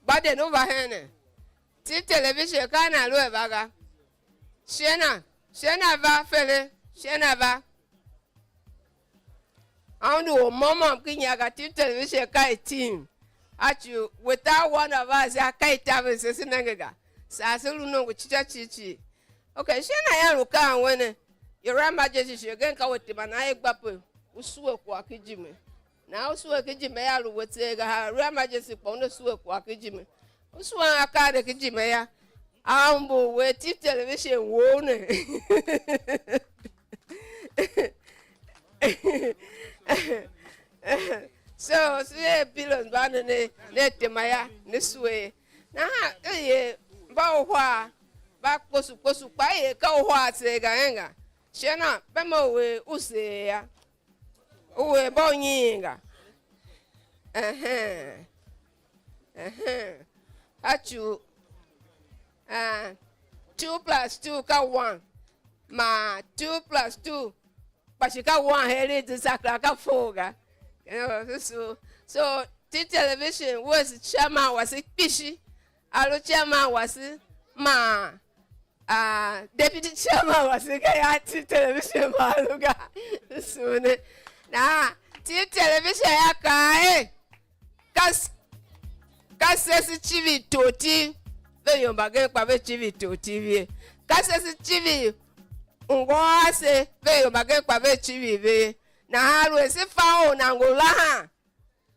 Baden u va hen ne. Tiv television ka a na lu a va ga. Shena, Shena va, Fele, Shena va. Aundu u môm môm ki nyiaga, Tiv television ka i tim. A ci u without one of us, a ka i taver se, se nenge ga. Saa se lu nongo cica cii cii. Okay, Shena ya lu kaan we ne, Your Majesty, shi agen ka we tema nan i gba pe u sue kwagh ki jime. Nan u sue ki jime a lu we tseegh ga, Your Majesty kpa una sue kwagh ki jime. U sua akaa ne ki jime ya. A umbur we Tiv television wou ne. So, se er billions mba ne, ne, ne tema ya, ne sue. Nahan, eye, mba uhar, mba kposo kposo, kpa eye ka uhar tseegh ga enga. Shena, bem a we u seer ya. U er mba u nyiin ga. Ehen. Ehen. A cu, ah, two plus two ka one. Ma two plus two, kpa shi ka one her i di sakra ka four ga. Eh, so, so, Tiv television, wes chairman wase kpishi, a lu chairman wase, ma ah, deputy chairman wase ka ya Tiv television ma a lu ga. Sune. Na Tiv television ya kaa er, ka s-, ka se se civir tor Tiv, ve ior mbagenev kpa ve civir tor Tiv ye. Ka se se civir ungô ase, ve ior mbagenev kpa ve civir ve ye. Nahan aluer se fa or nan ngu lahan,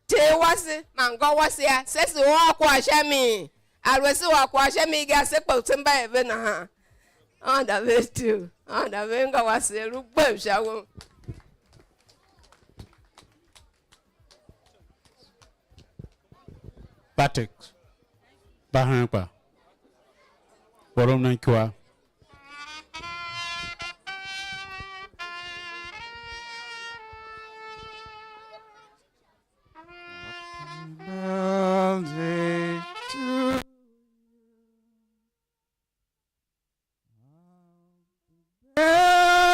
ter wase man ngô wase a, se se ôr kwagh sha mi? Aluer se ôr kwagh sha mi ga, se kpe u se mba er ve nahan. Aôndo a ver tugh, Aôndo a ver ngô wase, lu gbem sha won. Patrick, ba hen kpa. Borom nan ikua. Birthday to you.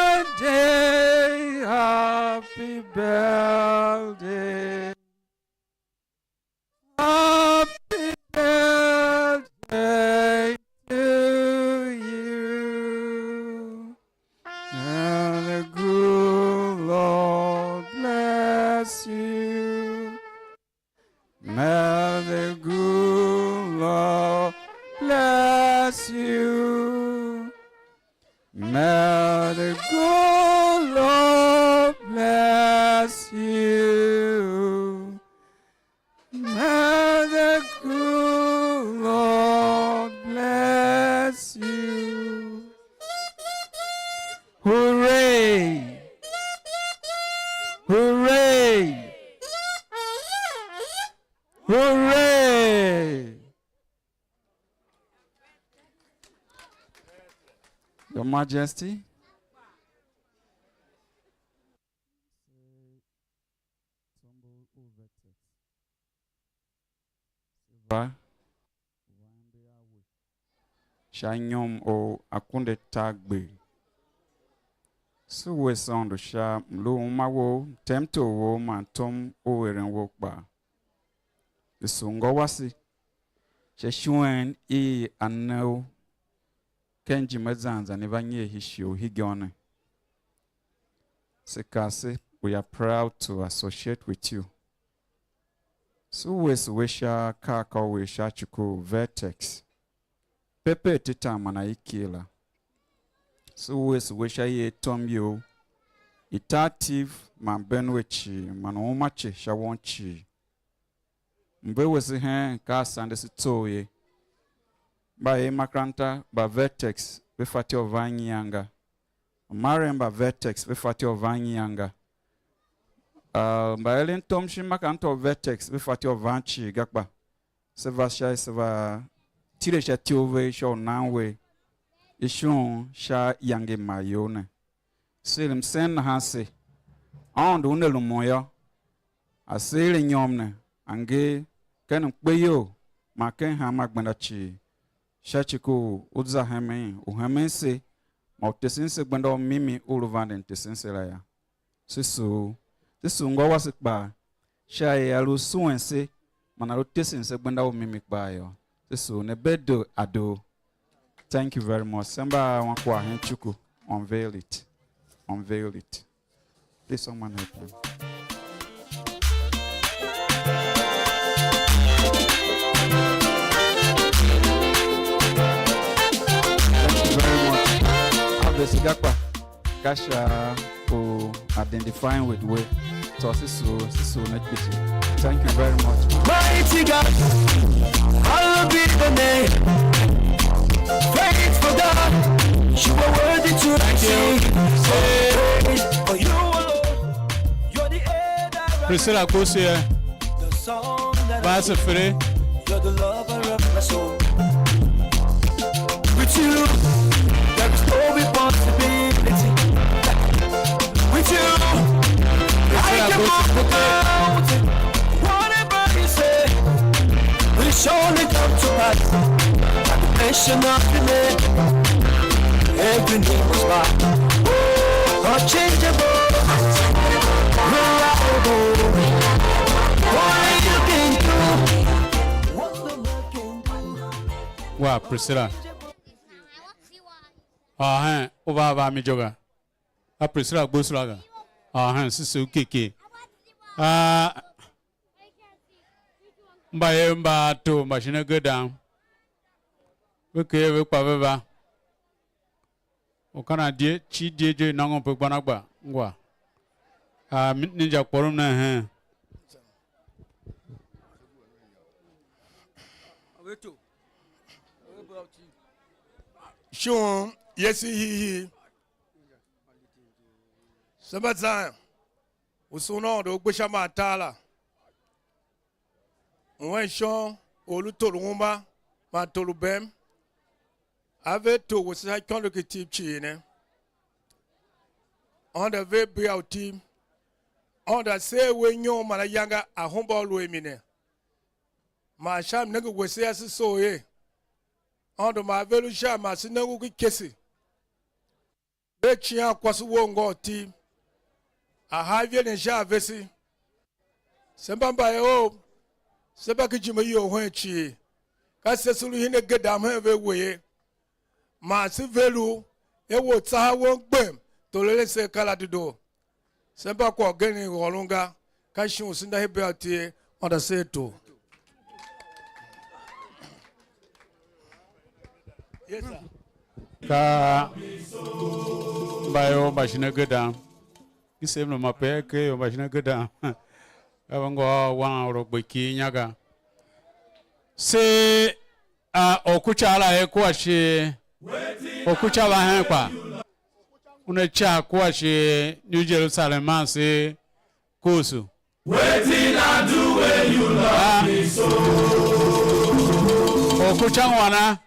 Birthday, happy birthday. Happy birthday to you. May the good Lord bless you. May the good Lord bless you. May the good Lord bless you. May the good Lord bless you. Hooray! Hooray! Hooray! Your Majesty. Tsombor u ve tet. Se kpa sha nyom u akunduatargber. Se wuese Aôndo sha mlu u uma wou, mtemtor wou man tom u eren wou kpaa. Ve sugh ngô wase sha ishughun i a ne u ken jime zan zan i va nyer hii shighe u hegen ne. Se kaa se, we are proud to associate with you. Se wuese we sha akaa a ka u er sha ci ku Vertex, Pepe Tetan man Aikila. Se wuese we sha ier tom you, i tar Tiv man Benue cii, man u uma ce sha won cii. Mve wese hen ka a sande se tsough ye. Mba er makeranta mba Vertex ve fatyô u van nyian ga. Mmaren mba Vertex ve fatyô u van nyian ga. Ah, mba eren tom shin makeranta u Vertex ve fatyô u van cii ga kpa. Se va sha, se va tile sha ityough vev sha u nan we ishughun sha iyange i mar you ne. Se er msen nahan se, Aôndo Una lumun yô, a seer anyom ne, a nger ken mkpeyol man ken hanma gbenda cii, sha ci ku u za hemen, u hemen se, man u tesen se gbenda u mimi u lu vanden tesen se la yô. Se sugh, se sugh ngô wase kpaa, sha er a lu suen se, man a lu tesen se gbenda u mimi kpaa yô. Se sugh ne, Bedo Ado. Thank you very much. Se mba a wan kwagh hen Chuku. Unveil it. Unveil it. Please, someone help him. Thank you very much. Have a cigar. Kasha for identifying with we. So, sisu, sisu na kiti. Thank you very much. Mighty God, hallowed be the name. Faithful God, you are worthy to receive praise. For you alone, you're the air that I Priscilla Kosie, the song that I Verse three. You're the lover of my soul. With you, there is no impossibility. With you, I can move the mountain. Whatever you say, we surely come to pass. At the mention of your name, every knee must bow. Unchangeable, reliable. Only you can do what no man can do. Wa Priscilla. Ahen, u va va mi joga. A Priscilla gbe sula ga. Ahen, sisi u kiki. Ah, mba ye mba to mba shin agedan. Ve ker ve kpa ve va. U ka nan die, ci die je i nôngon pe gbana gba ngwa. A mi, ne inja kporom nen hen. Shon, yesi hihi. Se mba zan, u sughun Aôndo u gbe sha maa tar la. Wen shon u lu tor u uma man tor u bem, a ver tor wese sha ikôndo ki Tiv cii ne. Aôndo a ver bia u Tiv. Aôndo a seer we inyom man ayange a hemba u lu a mi ne. Man sha mnenge wese ase soo ye, Aôndo ma a ver u sha man se nenge u ki kese. Ve cian kwase wou ngôu Tiv, a haa iveren sha a vese. Se mba mbayeov, se mba ken ijime you hen cii, ka se se lu hine gedam hen ve we ye, man se ve lu, e we u tsaha won gbem, tor eren se akaa la dedoo. Se mba kwagh ugen ôron ga, ka shon u se na Heber Atie, Aôndo a seer tor. Yes, sir. Ka mba ior mba shin agedan. I sev ne ma pe a ker ior mba shin agedan. Ka ve ngôôr wan or u gbe ki inya ga. Se a orkuca la er kua shi orkuca va hen kpa una ca kua shi New Jerusalem man se Kusu. Wetin I do when you love me so? Orkuca ngwana.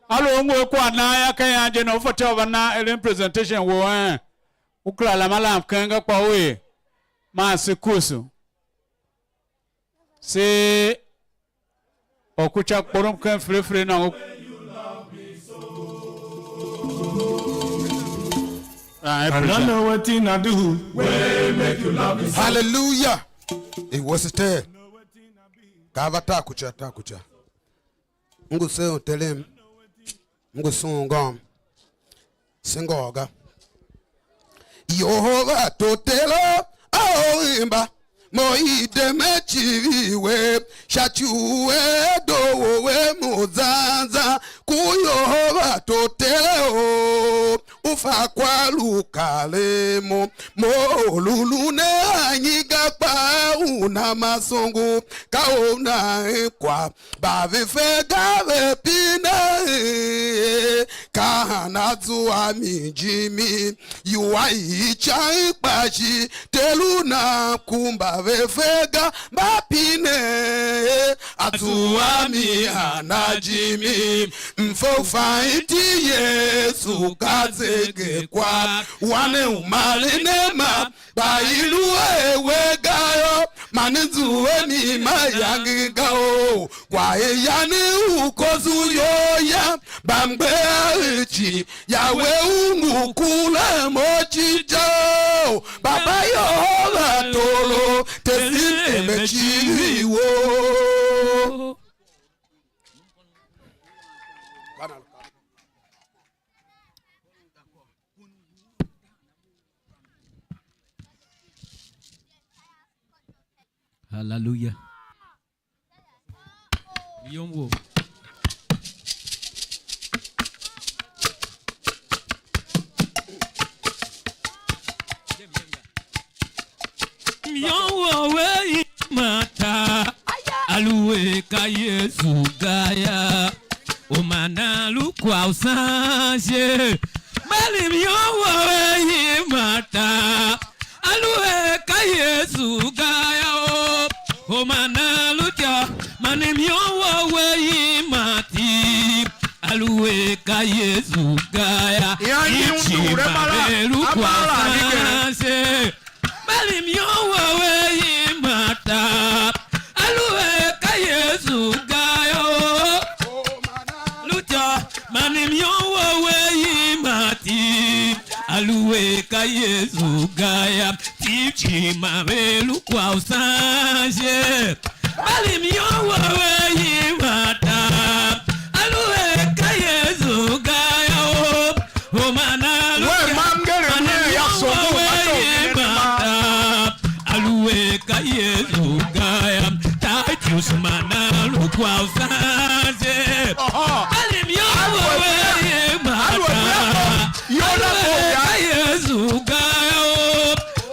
A lu u ngu a kwagh nan yô, ka ian je ne u fatyô u va na eren presentation wou en. U kera lam a lam keng ga kpa u er, man se Kusu. Se Or ku ca kporom ken fere fere nôngo. Ah, I appreciate. Know wetin I do. Hallelujah. It was a tale. Ka va ta ku ca, ta ku ca. M ngu se u Terem. M ngu sughun ngôm, se ngôô ga. Yehova Tortero, a u hemba, mo i dem a civir we, sha ci u Edo we mo zan zan, ku Yehova Tortero, u fa kwagh lu karen mo, mo lu lu ne anyi ga kpa u na ma songo, ka u na en kwagh. Mba ve fe ga ve pine, ka han a zua mi jimi, iwua i ican i kpa shi, Ter u nan ku mba ve fe ga mba pine, a zua mi han a jimi, mfe u fan iti Yesu ka zegekwagh, wane u maren a ma, Kpa i lu a we ga yô, man zua mi mayange ga o. Kwaghyan u koso iyol yam, mba mgbegha cii, Yahweh u ngu kuran mo cii je o. Baba Yehova Tortero, tesen ember cii wou. Hallelujah. Yom wo. Myom wou we i ma tar, aluer ka Yesu ga yô, u ma nan lu kwagh u san je. Mba li myom wou we i ma tar, aluer ka Yesu ga yô, u ma nan lu ityô, man myom wou we i ma tar. Aluer ka Yesu ga yô, iyange i undu ure mara, a mara a hingen. Mba li myom wou we i ma tar. Aluer ka Yesu ga yô, lu ityô, man myom wou we i ma tar. Aluer ka Yesu ga yô, Tiv cii ma ve lu kwagh u san je. Mba li myom wou we i ma tar. Aluer ka Yesu ga yô, u ma nan lu ityô, man myom wou we i ma tar. Aluer ka Yesu ga yô, Titus ma nan lu kwagh u san je. Mba li myom wou we i ma tar. Aluer ka Yesu ga yô,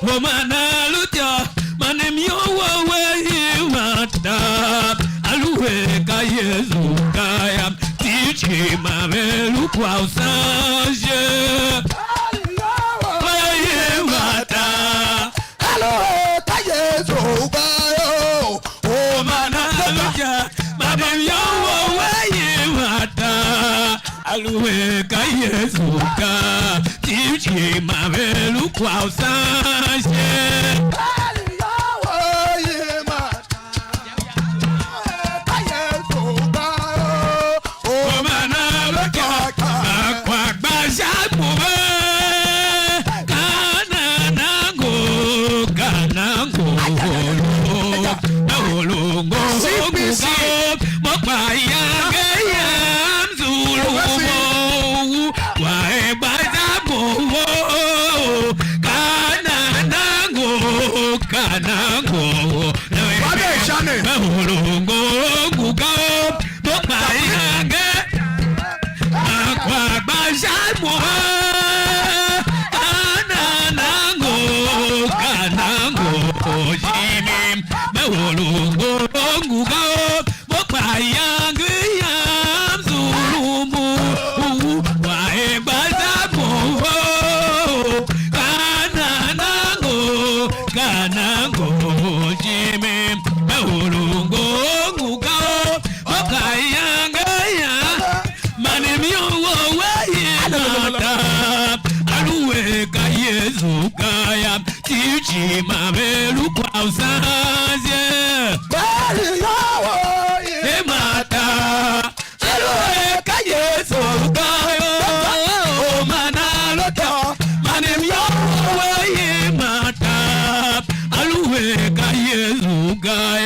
u ma nan lu ityô, man myom wou we i ma tar. Aluer ka Yesu ga yô, Tiv cii ma ve lu kwagh u san je. We i ma tar. Aluer ka Yesu ga yô, u ma nan lu ityô, man myom wou we i ma tar. Aluer ka Yesu ga, Tiv cii ma ve lu kwagh u san je. Ka Yesu ga, u ma nan lu ityô, ma kwagh gba sha mo ve. Ka nan a ngo, ka nan a ngo, lo, lo, lo, ngo, ngo, ngo, mo kpa iyange yam zulu mo, wa e gba za mo, ka nan a ngo, ka nan a ngo, lo, e gba za mo, ngo, ngo, ngo, mo kpa iyange. Akwa gba sha mo, ana nango, ka nango, jimi, me olo ngo, ngo ga o, mo kpa yangi yam zulumu, wa e gba za mo, ana nango, ka nango, jimi, me olo ngo, ngo ga o, Mo ka iyange ya, man miyongo we i mata, aluer ka Yesu ga yô, tiv cii ma ve lu kwagh u san je. Ka iyange i mata,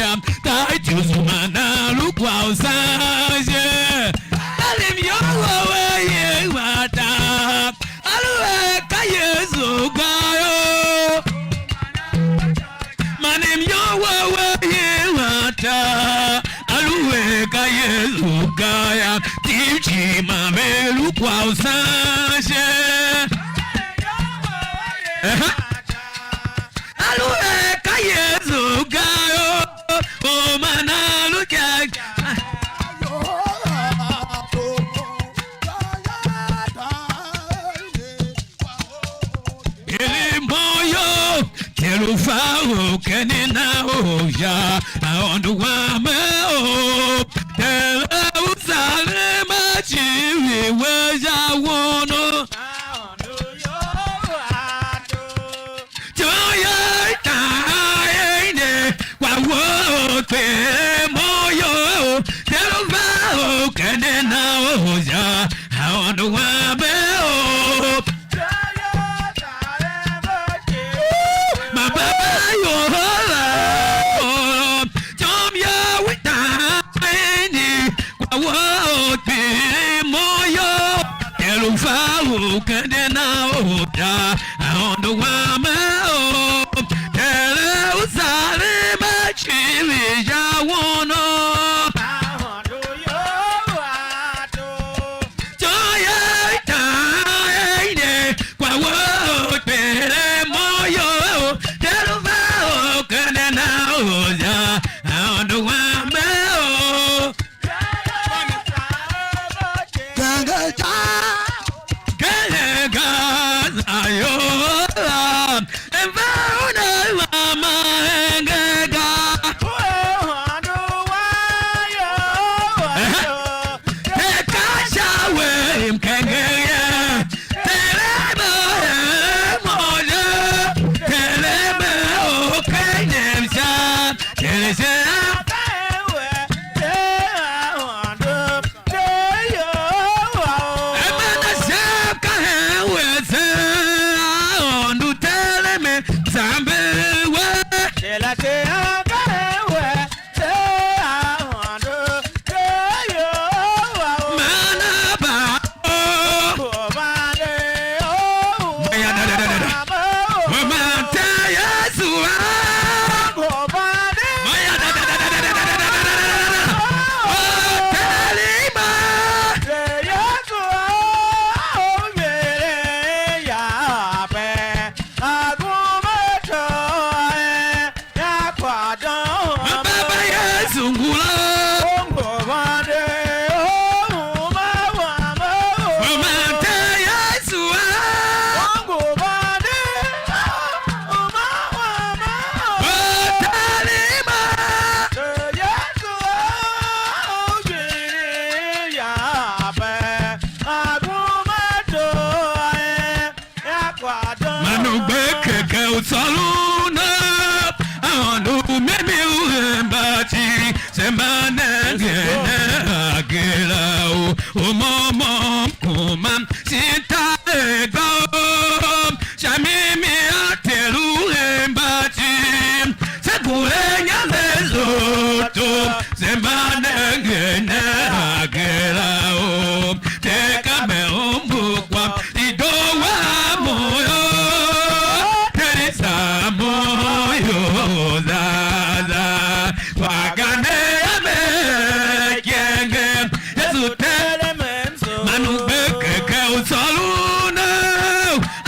yam, Titus man a lu kwagh u san je. Alim yô, we ye wa ta, aluer ka Yesu ga yô. Man mnyôr wou we ye a ta, aluer ka Yesu ga yô, tim cii ma ve lu kwagh u san je. Ehe. Aluer ka Yesu ga yô, o man a lu ga. Ili mo yo, te lu fa u kende na o ya, Aôndo wam o, te lu u Salem a civir we sha won o. Tyo yo i ta ene, kwa wo pe mo yo, te lu fa u kende na o ya, Aôndo wam o. Ma baba yo la, tom ya we ta ni, kwa wo ti mo yo, te lu fa u kende na o da, Aôndo wam o, te lu Salem a civir sha won o. Tsô ya i ta ene, kwa wo pere mo yo, te lu va o kende na o ya, Aôndo wam o. Genge cha, genge ga, ayo. Emva una wa mahenge ga. Ehe. Te ka sha we mkenge ye. Tere mo ye mo ye. Tere me o kende msha. Tere se a. Amen. Ashe ka hen we se Aôndo Ter me zamber we. Mana ba o. Maya da da da da da. Mama te Yesu a. Maya da da da da da da da da da da da. O Telima. Baba Yesu ngula. Mama te Yesu a. O Telima. Man u gbe keke u tsôron a, Aôndo u mimi u hemba cii, se mba nengen ne agee la u, u môm môm kuma shin taregh ga o, sha mimi a Ter u hemba cii, se kure inya ze zoto, se mba nengen ne agee la o. Te ka me umbur kwagh, i doo wa mo yo, Teresa mo yo, za, za. Kwagh gande a me kenge, Yesu Ter, man u gbe keke u tsôron a,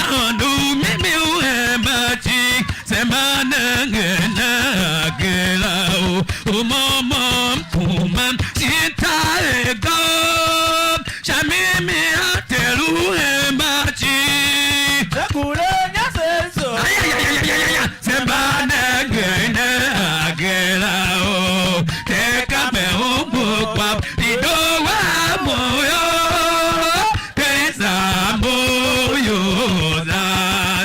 Aôndo u mimi u hemba cii, se mba nengen ne agee la o, u môm môm kuma shin taregh ga o, sha mimi a Ter u hemba cii. Se kure inya ze zoto. Ayayayayaya. Se mba nengen ne agee la o, te ka me umbur kwagh, i doo wa mo yo, Teresa mo yo, za,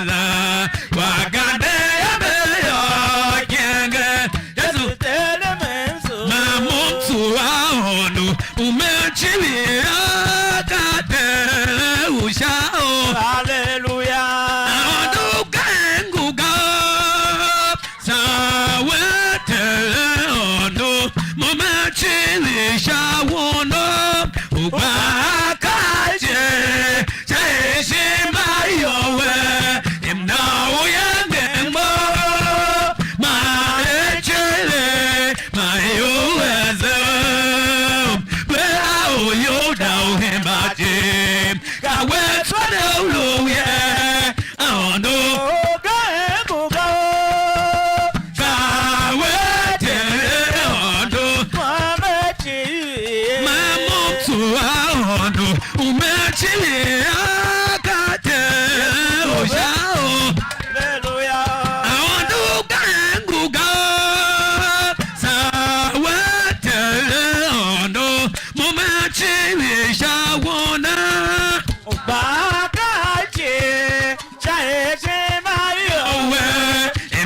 za. Kwagh gande a me yô, kenge, Yesu. Ma mo m tsuwa Aôndo u me ci Tindi sha won u gba akaa je sha ishima you, m na u yange mo, ma ecele ma iwuese, pe a u Yuda u hemba je, ka we tsô ne u lu ye, Aôndo. Orgen ngu ga, ka we Ter Aôndo. Ma mo m tsuwa Aôndo, u me civir a ka Ter u sha o. Hallelujah. Aôndo orgen ngu ga, sa we Ter Aôndo, mo me civir sha won a. Gba ka je sha ishima you. Owe,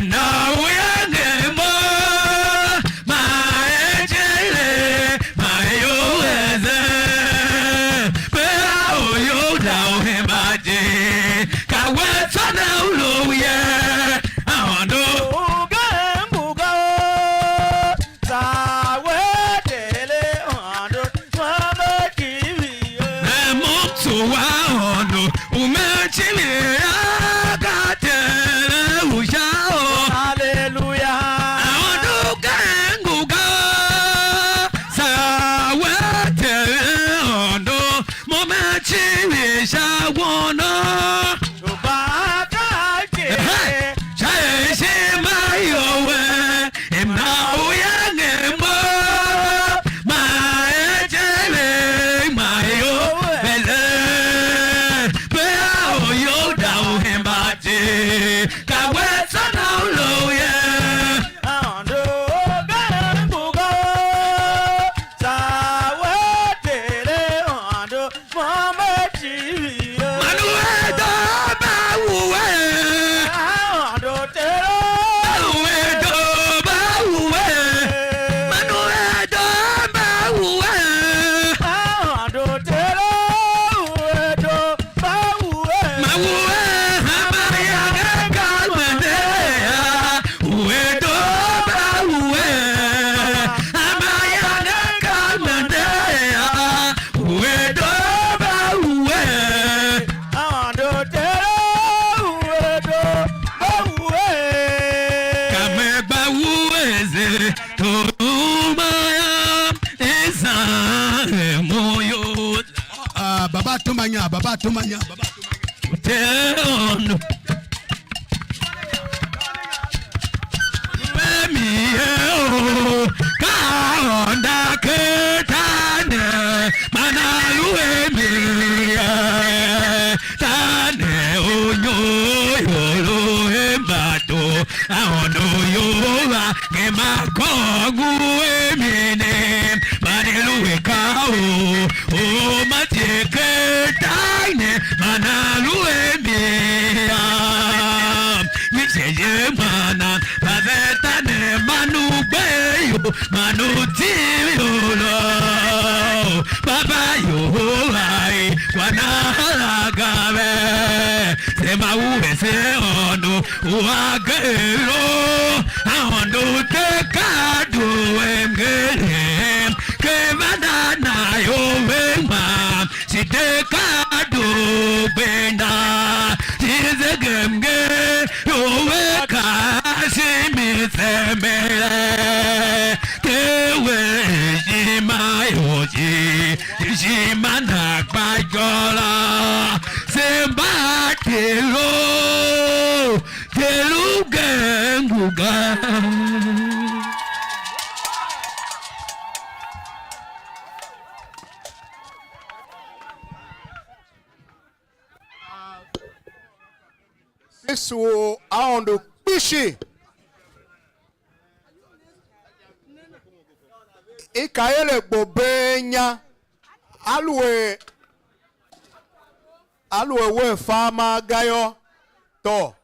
m na u yange mo, ma ecele ma iwuese, pe a u Yuda u hemba je, ka we tsô ne u lu ye, Aôndo. Orgen ngu ga, sa we Ter Aôndo, ma ve kivi ye. Ne mo m tsuwa Aôndo, u me civir a ka Ter u sha o. Hallelujah. Aôndo orgen ngu ga, sa we Ter Aôndo, mo me civir sha won a. Hey, sha ishima you, m na u yange mo, ma ecele ma iwuese, pe a u Yuda u hemba je, ka we tsô ne u lu ye. Aôndo orgen ngu ga, sa we Ter Aôndo, Mama TV, eh. Manu edo ba wu, eh. Aôndo Ter o. Manu edo ba wu, eh. Manu edo ba wu, eh. Aôndo Ter o, edo ba wu, eh. Ma wu, eh, hama ya ga ka mande ya. Uwe do ba uwe, ama ya ne ka mande ya. Uwe do ba uwe. Aôndo Ter o, uwe do ba uwe. Ka me gba uwe ze, to uma ya, ezan mo yo. Ah, Baba tuma nya, Baba tuma nya, Baba tuma nya. Ter o. Emi ye o, ka Aôndo a ker Daniel, man a lu emi ye. Daniel u nyoior u hemba to, Aôndo Yehova gema kôr ngu emi ne, man i lu a ka u, u ma tye ken tai ne, man a lu emi a. Nyi se ye mana, ba ve ta ne, man u gbe yo, man u tiri yo lo. Baba yo ai, kwa na la ga ve. Se ma u ve se ono, u a ge lo. A ono te ka do em ge em. Ke va da na yo ve ma. Si de ka do gbenda, si zegemnger, ior ve ka shi mi sembere, te we ishima ior shi, ishima na gba yô la, se mba te lo, te lu gen ngu ga. Kristu u Aôndo kpishi. I ka er a gbo been inya, aluer, aluer wea fa ma ga yô, tôô,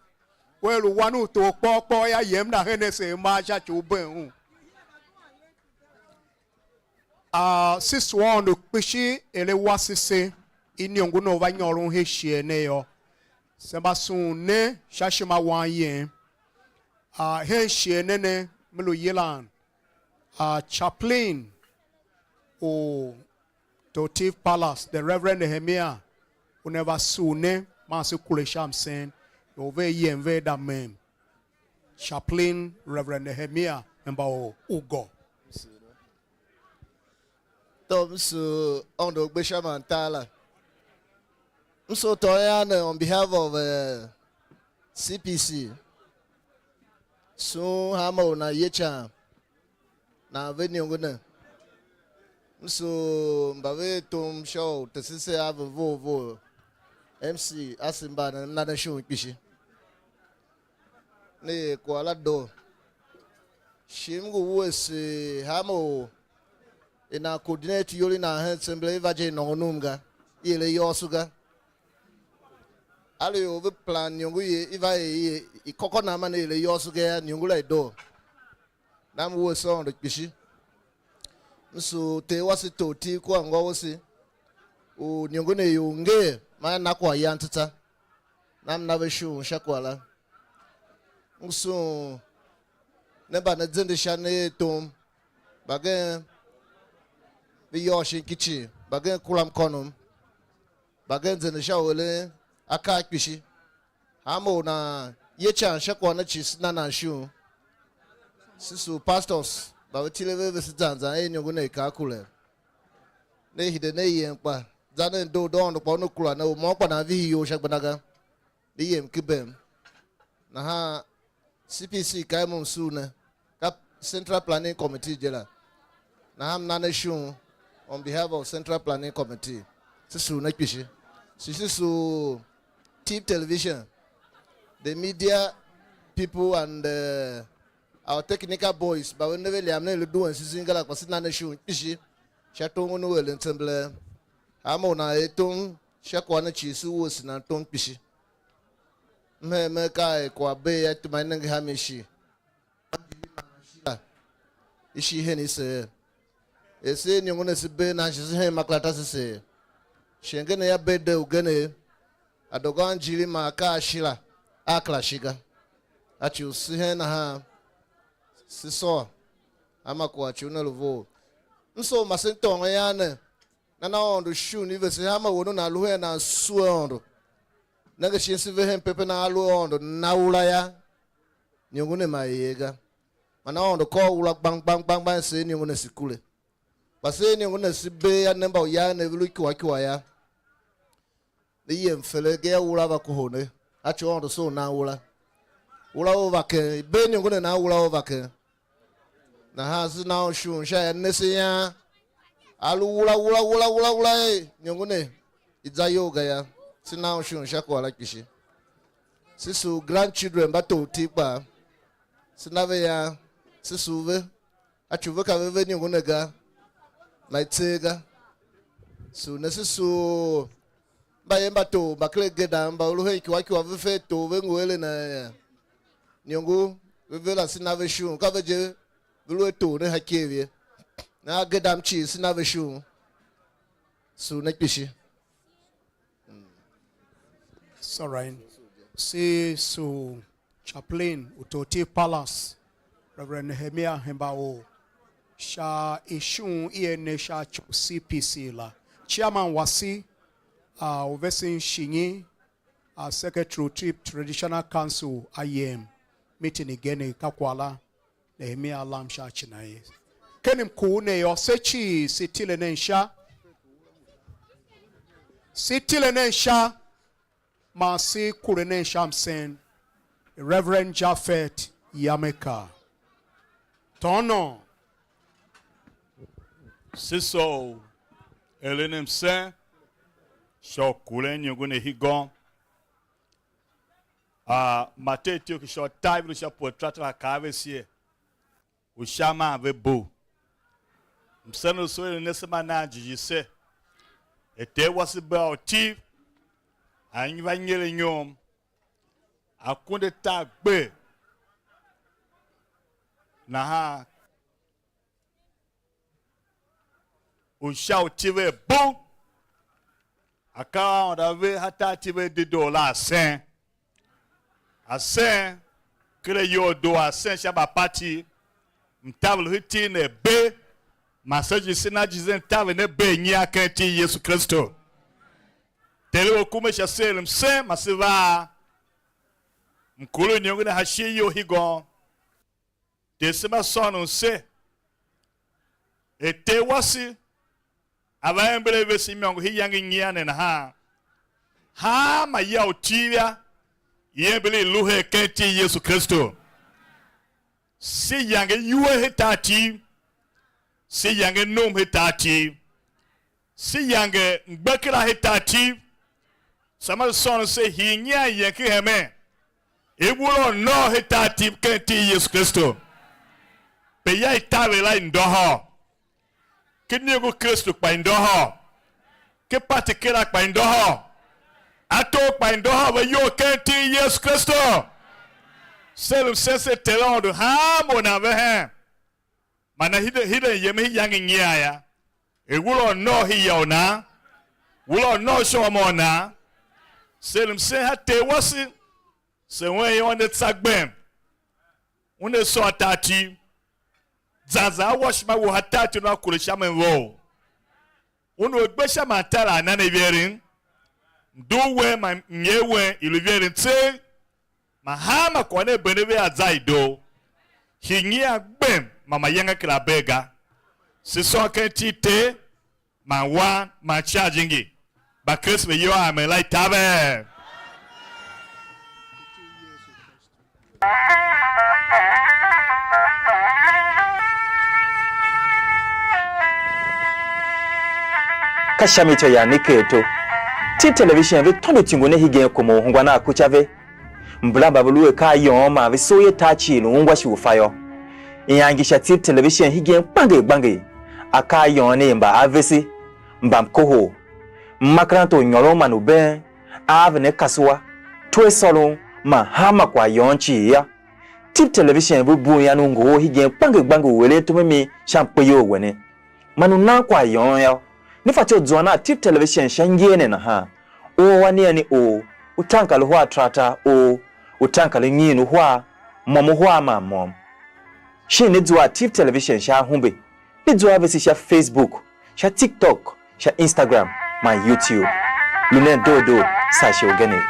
wea lu wan u tor kpôr kpôr yô, yem na hen ase ma sha ci u been un. A sisi u Aôndo kpishi er a wase se, i niongo ne u va nyôron her shighe ne yô, se mba sughun ne sha ishima wanyem. A hen shighe ne ne, me lu yilan a chaplain u Tortiv Palace, the Reverend Nehemiah, una va sugh ne, man se kure sha msen, ior vea yem vea da mem. Chaplain Reverend Nehemiah, member u Ugô. Tom su Ondo gbe sha man tar la. M so tôôn ya ne on behalf of uh, C P C. Sun hanma u nan ye ican, nan ve iniongo ne. M su mba ve tom sha u tese se a ve vough vough. M C a se mba ne na ne shon kpishi. Ne er kwagh la doo. Shi m ngu wuese hanma u i nan coordinate iyol i nan hen tsembele i va je i nôngon ga, i er ayôôso ga. A lu ior ve plan iniongo i i va er i i kôkô nan man i er ayôôso ga yô, iniongo la i doo. Nam wuese Aôndo kpishi. M sugh Ter wase Tortiv kua ngô wase u iniongo ne ior ngee man a na kwaghyan tsatsa. Nam na ve ishughun sha kwagh la. M sugh ne mba ne zende sha ne er tom, mbagen ve yôô shin kicin, mbagen kura mkônom, mbagen zende sha u eren akaa kpishi. Hanma u nan ye ican sha kwagh ne cii, se na nan ishughun. Se sugh pastors mba ve tile ve vese zan zan er iniongo ne i kar kuren. Ne hide ne yem kpa za nen doo doo Aôndo kpa una kura ne, u môm kpa nan vihi iyol sha gbenda ga. Ne yem ki bem. Nahan C P C ka i mo msugh ne, ka Central Planning Committee je la. Nahan m na ne ishun on behalf of Central Planning Committee. Se sugh ne kpishi. Shi se sugh T V television, the media people and uh, our technical boys, ba ve ne ve liam ne lu duen se zingala, kpa se na ne ishun kpishi sha tom u eren tsembele. Hanma u nan er tom sha kwagh ne cii, se wuese nan tom kpishi. M hen me ka er kwagh bee a, tema i nenge ha mi shi. Ishi hen i seer. Er se iniongo ne se bee nan shi se hen makeranta se seer. Shi ngene ya bee de ugenev, a doo anjir man akaa a shi la, a kera shi ga. A ci u se hen nahan, se sôr, a ma kwagh ci u ne lu vough. M soo ma se tôôn ian ne, na na Aôndo shon i vese hanma wen u nan lu hen nan sue Aôndo. Nenge shin se ve hen pepe nan a lu Aôndo na ura yô, iniongo ne ma i er ga. Man Aôndo kôr ura gbang gbang gbang gbang, se iniongo ne se kure. Kpa se iniongo ne se bee yô, ne mba uya ne ve lu ikyua ikyua yô, ne yem fele ga yô, ura va kohol ne. A ci u Aôndo soo nan ura. Ura u va ken, i bee iniongo ne nan ura u va ken. Nahan se na un shon sha ya ne se ian. A lu ura ura ura ura ura er iniongo ne i za iyol ga yô, se na un shon sha kwagh la kpishi. Se sugh grandchildren mba tor utiv kpaa, se na ve ian, se sugh ve. A ci u ve ka ve ve iniongo ne ga, ma i tser ga. Sugh ne se sugh mbayev mba tor mba ken agedan mba ve lu hen ikyua ikyua ve fe tor ve ngu eren iniongo ve ve la, se na ve shon, ka ve je ve lu a tor ne ha ikev ye. Nahan agedan cii se na ve shon. Sugh ne kpishi. Sorin, se sugh chaplain u Tortiv Palace, Reverend Nehemiah Hemba Or, sha ishun i a ne sha ci u C P C la. Chairman wase, a u vesen shinyi, a secretary u Trip Traditional Council a yem meeting igen ka kwagh la. Nehemia a lam sha ci na ye. Ken mkur ne yô, se cii se tile nen sha, se tile nen sha, man se kure nen sha msen. Reverend Japhet Yameka. Tônon. Se soo u eren msen sha u kuren iniongo ne higom. A Mateo ityough ki sha utar ivur sha pue taratar a kaa a vese er, u sha man ve bugh. Msen u soo eren ase ma nan jighjigh se, er Ter wase bee a utiv, a va nyer anyom, a kunde tar gber. Nahan u sha u tive bung, akaa a Aôndo a ver a tar tive dedoo la a sen. A sen ken ayol doo, a sen sha mbapati, mtaver u hitir ne be, Man se shi se na jizen taver ne bee nyian ken iti i Yesu Kristu. Ter u a kume sha se er msen ma se va a mkurugh u iniongo ne ha ishigh you higôn. Ter se mba sônon se er Ter wase a va ember a vese imôngo hii iyange nyian ne nahan, hanma ya u Tiv yô, i ember i lu her ken iti i Yesu Kristu. Se yange iwuhe her tar Tiv, se yange nom her tar Tiv, se yange mgbekera her tar Tiv. Sama sônon se hii nyian yen ken hemen, i wula u nôô her tar Tiv ken iti i Yesu Kristu. Pe ya i taver la i ndôhôr. Ken iniongo u Kristu kpa i ndôhôr. Ken pati kera kpa i ndôhôr. Ato kpa i ndôhôr ve iyol ken iti i Yesu Kristu. Se lu msen se Ter Aôndo hanmô u nan ve hen. Man a hide, hide yem hii iyange nyian yô, er wula u nôô hii ya u nan, wula u nôô sha u mô u nan. Se lu msen ha Ter wase, se wen iwande tsa gbem, una sôr tar Tiv. Zan zan a wa ishima wou ha tar Tiv, una kure sha mi vough. Un u a gbe sha man tar a nan iveren, mdugh wen man mnyer wen i lu iveren tseegh, man hanma kwagh ne bende ve a za i doo. Shi nyian gbem man mayange kera bee ga. Se sôn ken iti i Ter man Wan man Icighan Jijingi. Mba Kristu ve iyol a amen la i taver. Ka sha mi ityô yan ne ker to. Tiv Television ve tôndo ityungu ne hegen kuma u ungwa a kuca ve. Mbula mba ve lu akaa yôôn man ve soo ye tar cii lu ungwa shi u fa yô. Ian ngi sha Tiv Television hegen gbanger gbanger. Akaa yôôn ne mba a vese, mba mkohol, mmakaranta u nyôron man u been, a ave ne kasua, twer sôron man hanma kwagh yôôn cii yô. Tiv Television ve bugh ian u ngohol hegen gbanger gbanger u eren tom a mi sha mkpeyol wene. Man u nan kwagh yôôn yô, ne fatyô u zuan a Tiv Television sha ngee ne nahan. Or a nian ni or, utaankarahar tartar or, utaankarnyiin uhar, môm uhar man môm. Shin ne zua a Tiv Television sha ahumbe, ne zua a vese sha Facebook, sha TikTok, sha Instagram man YouTube. Lu nen doo doo, saa shighe ugen.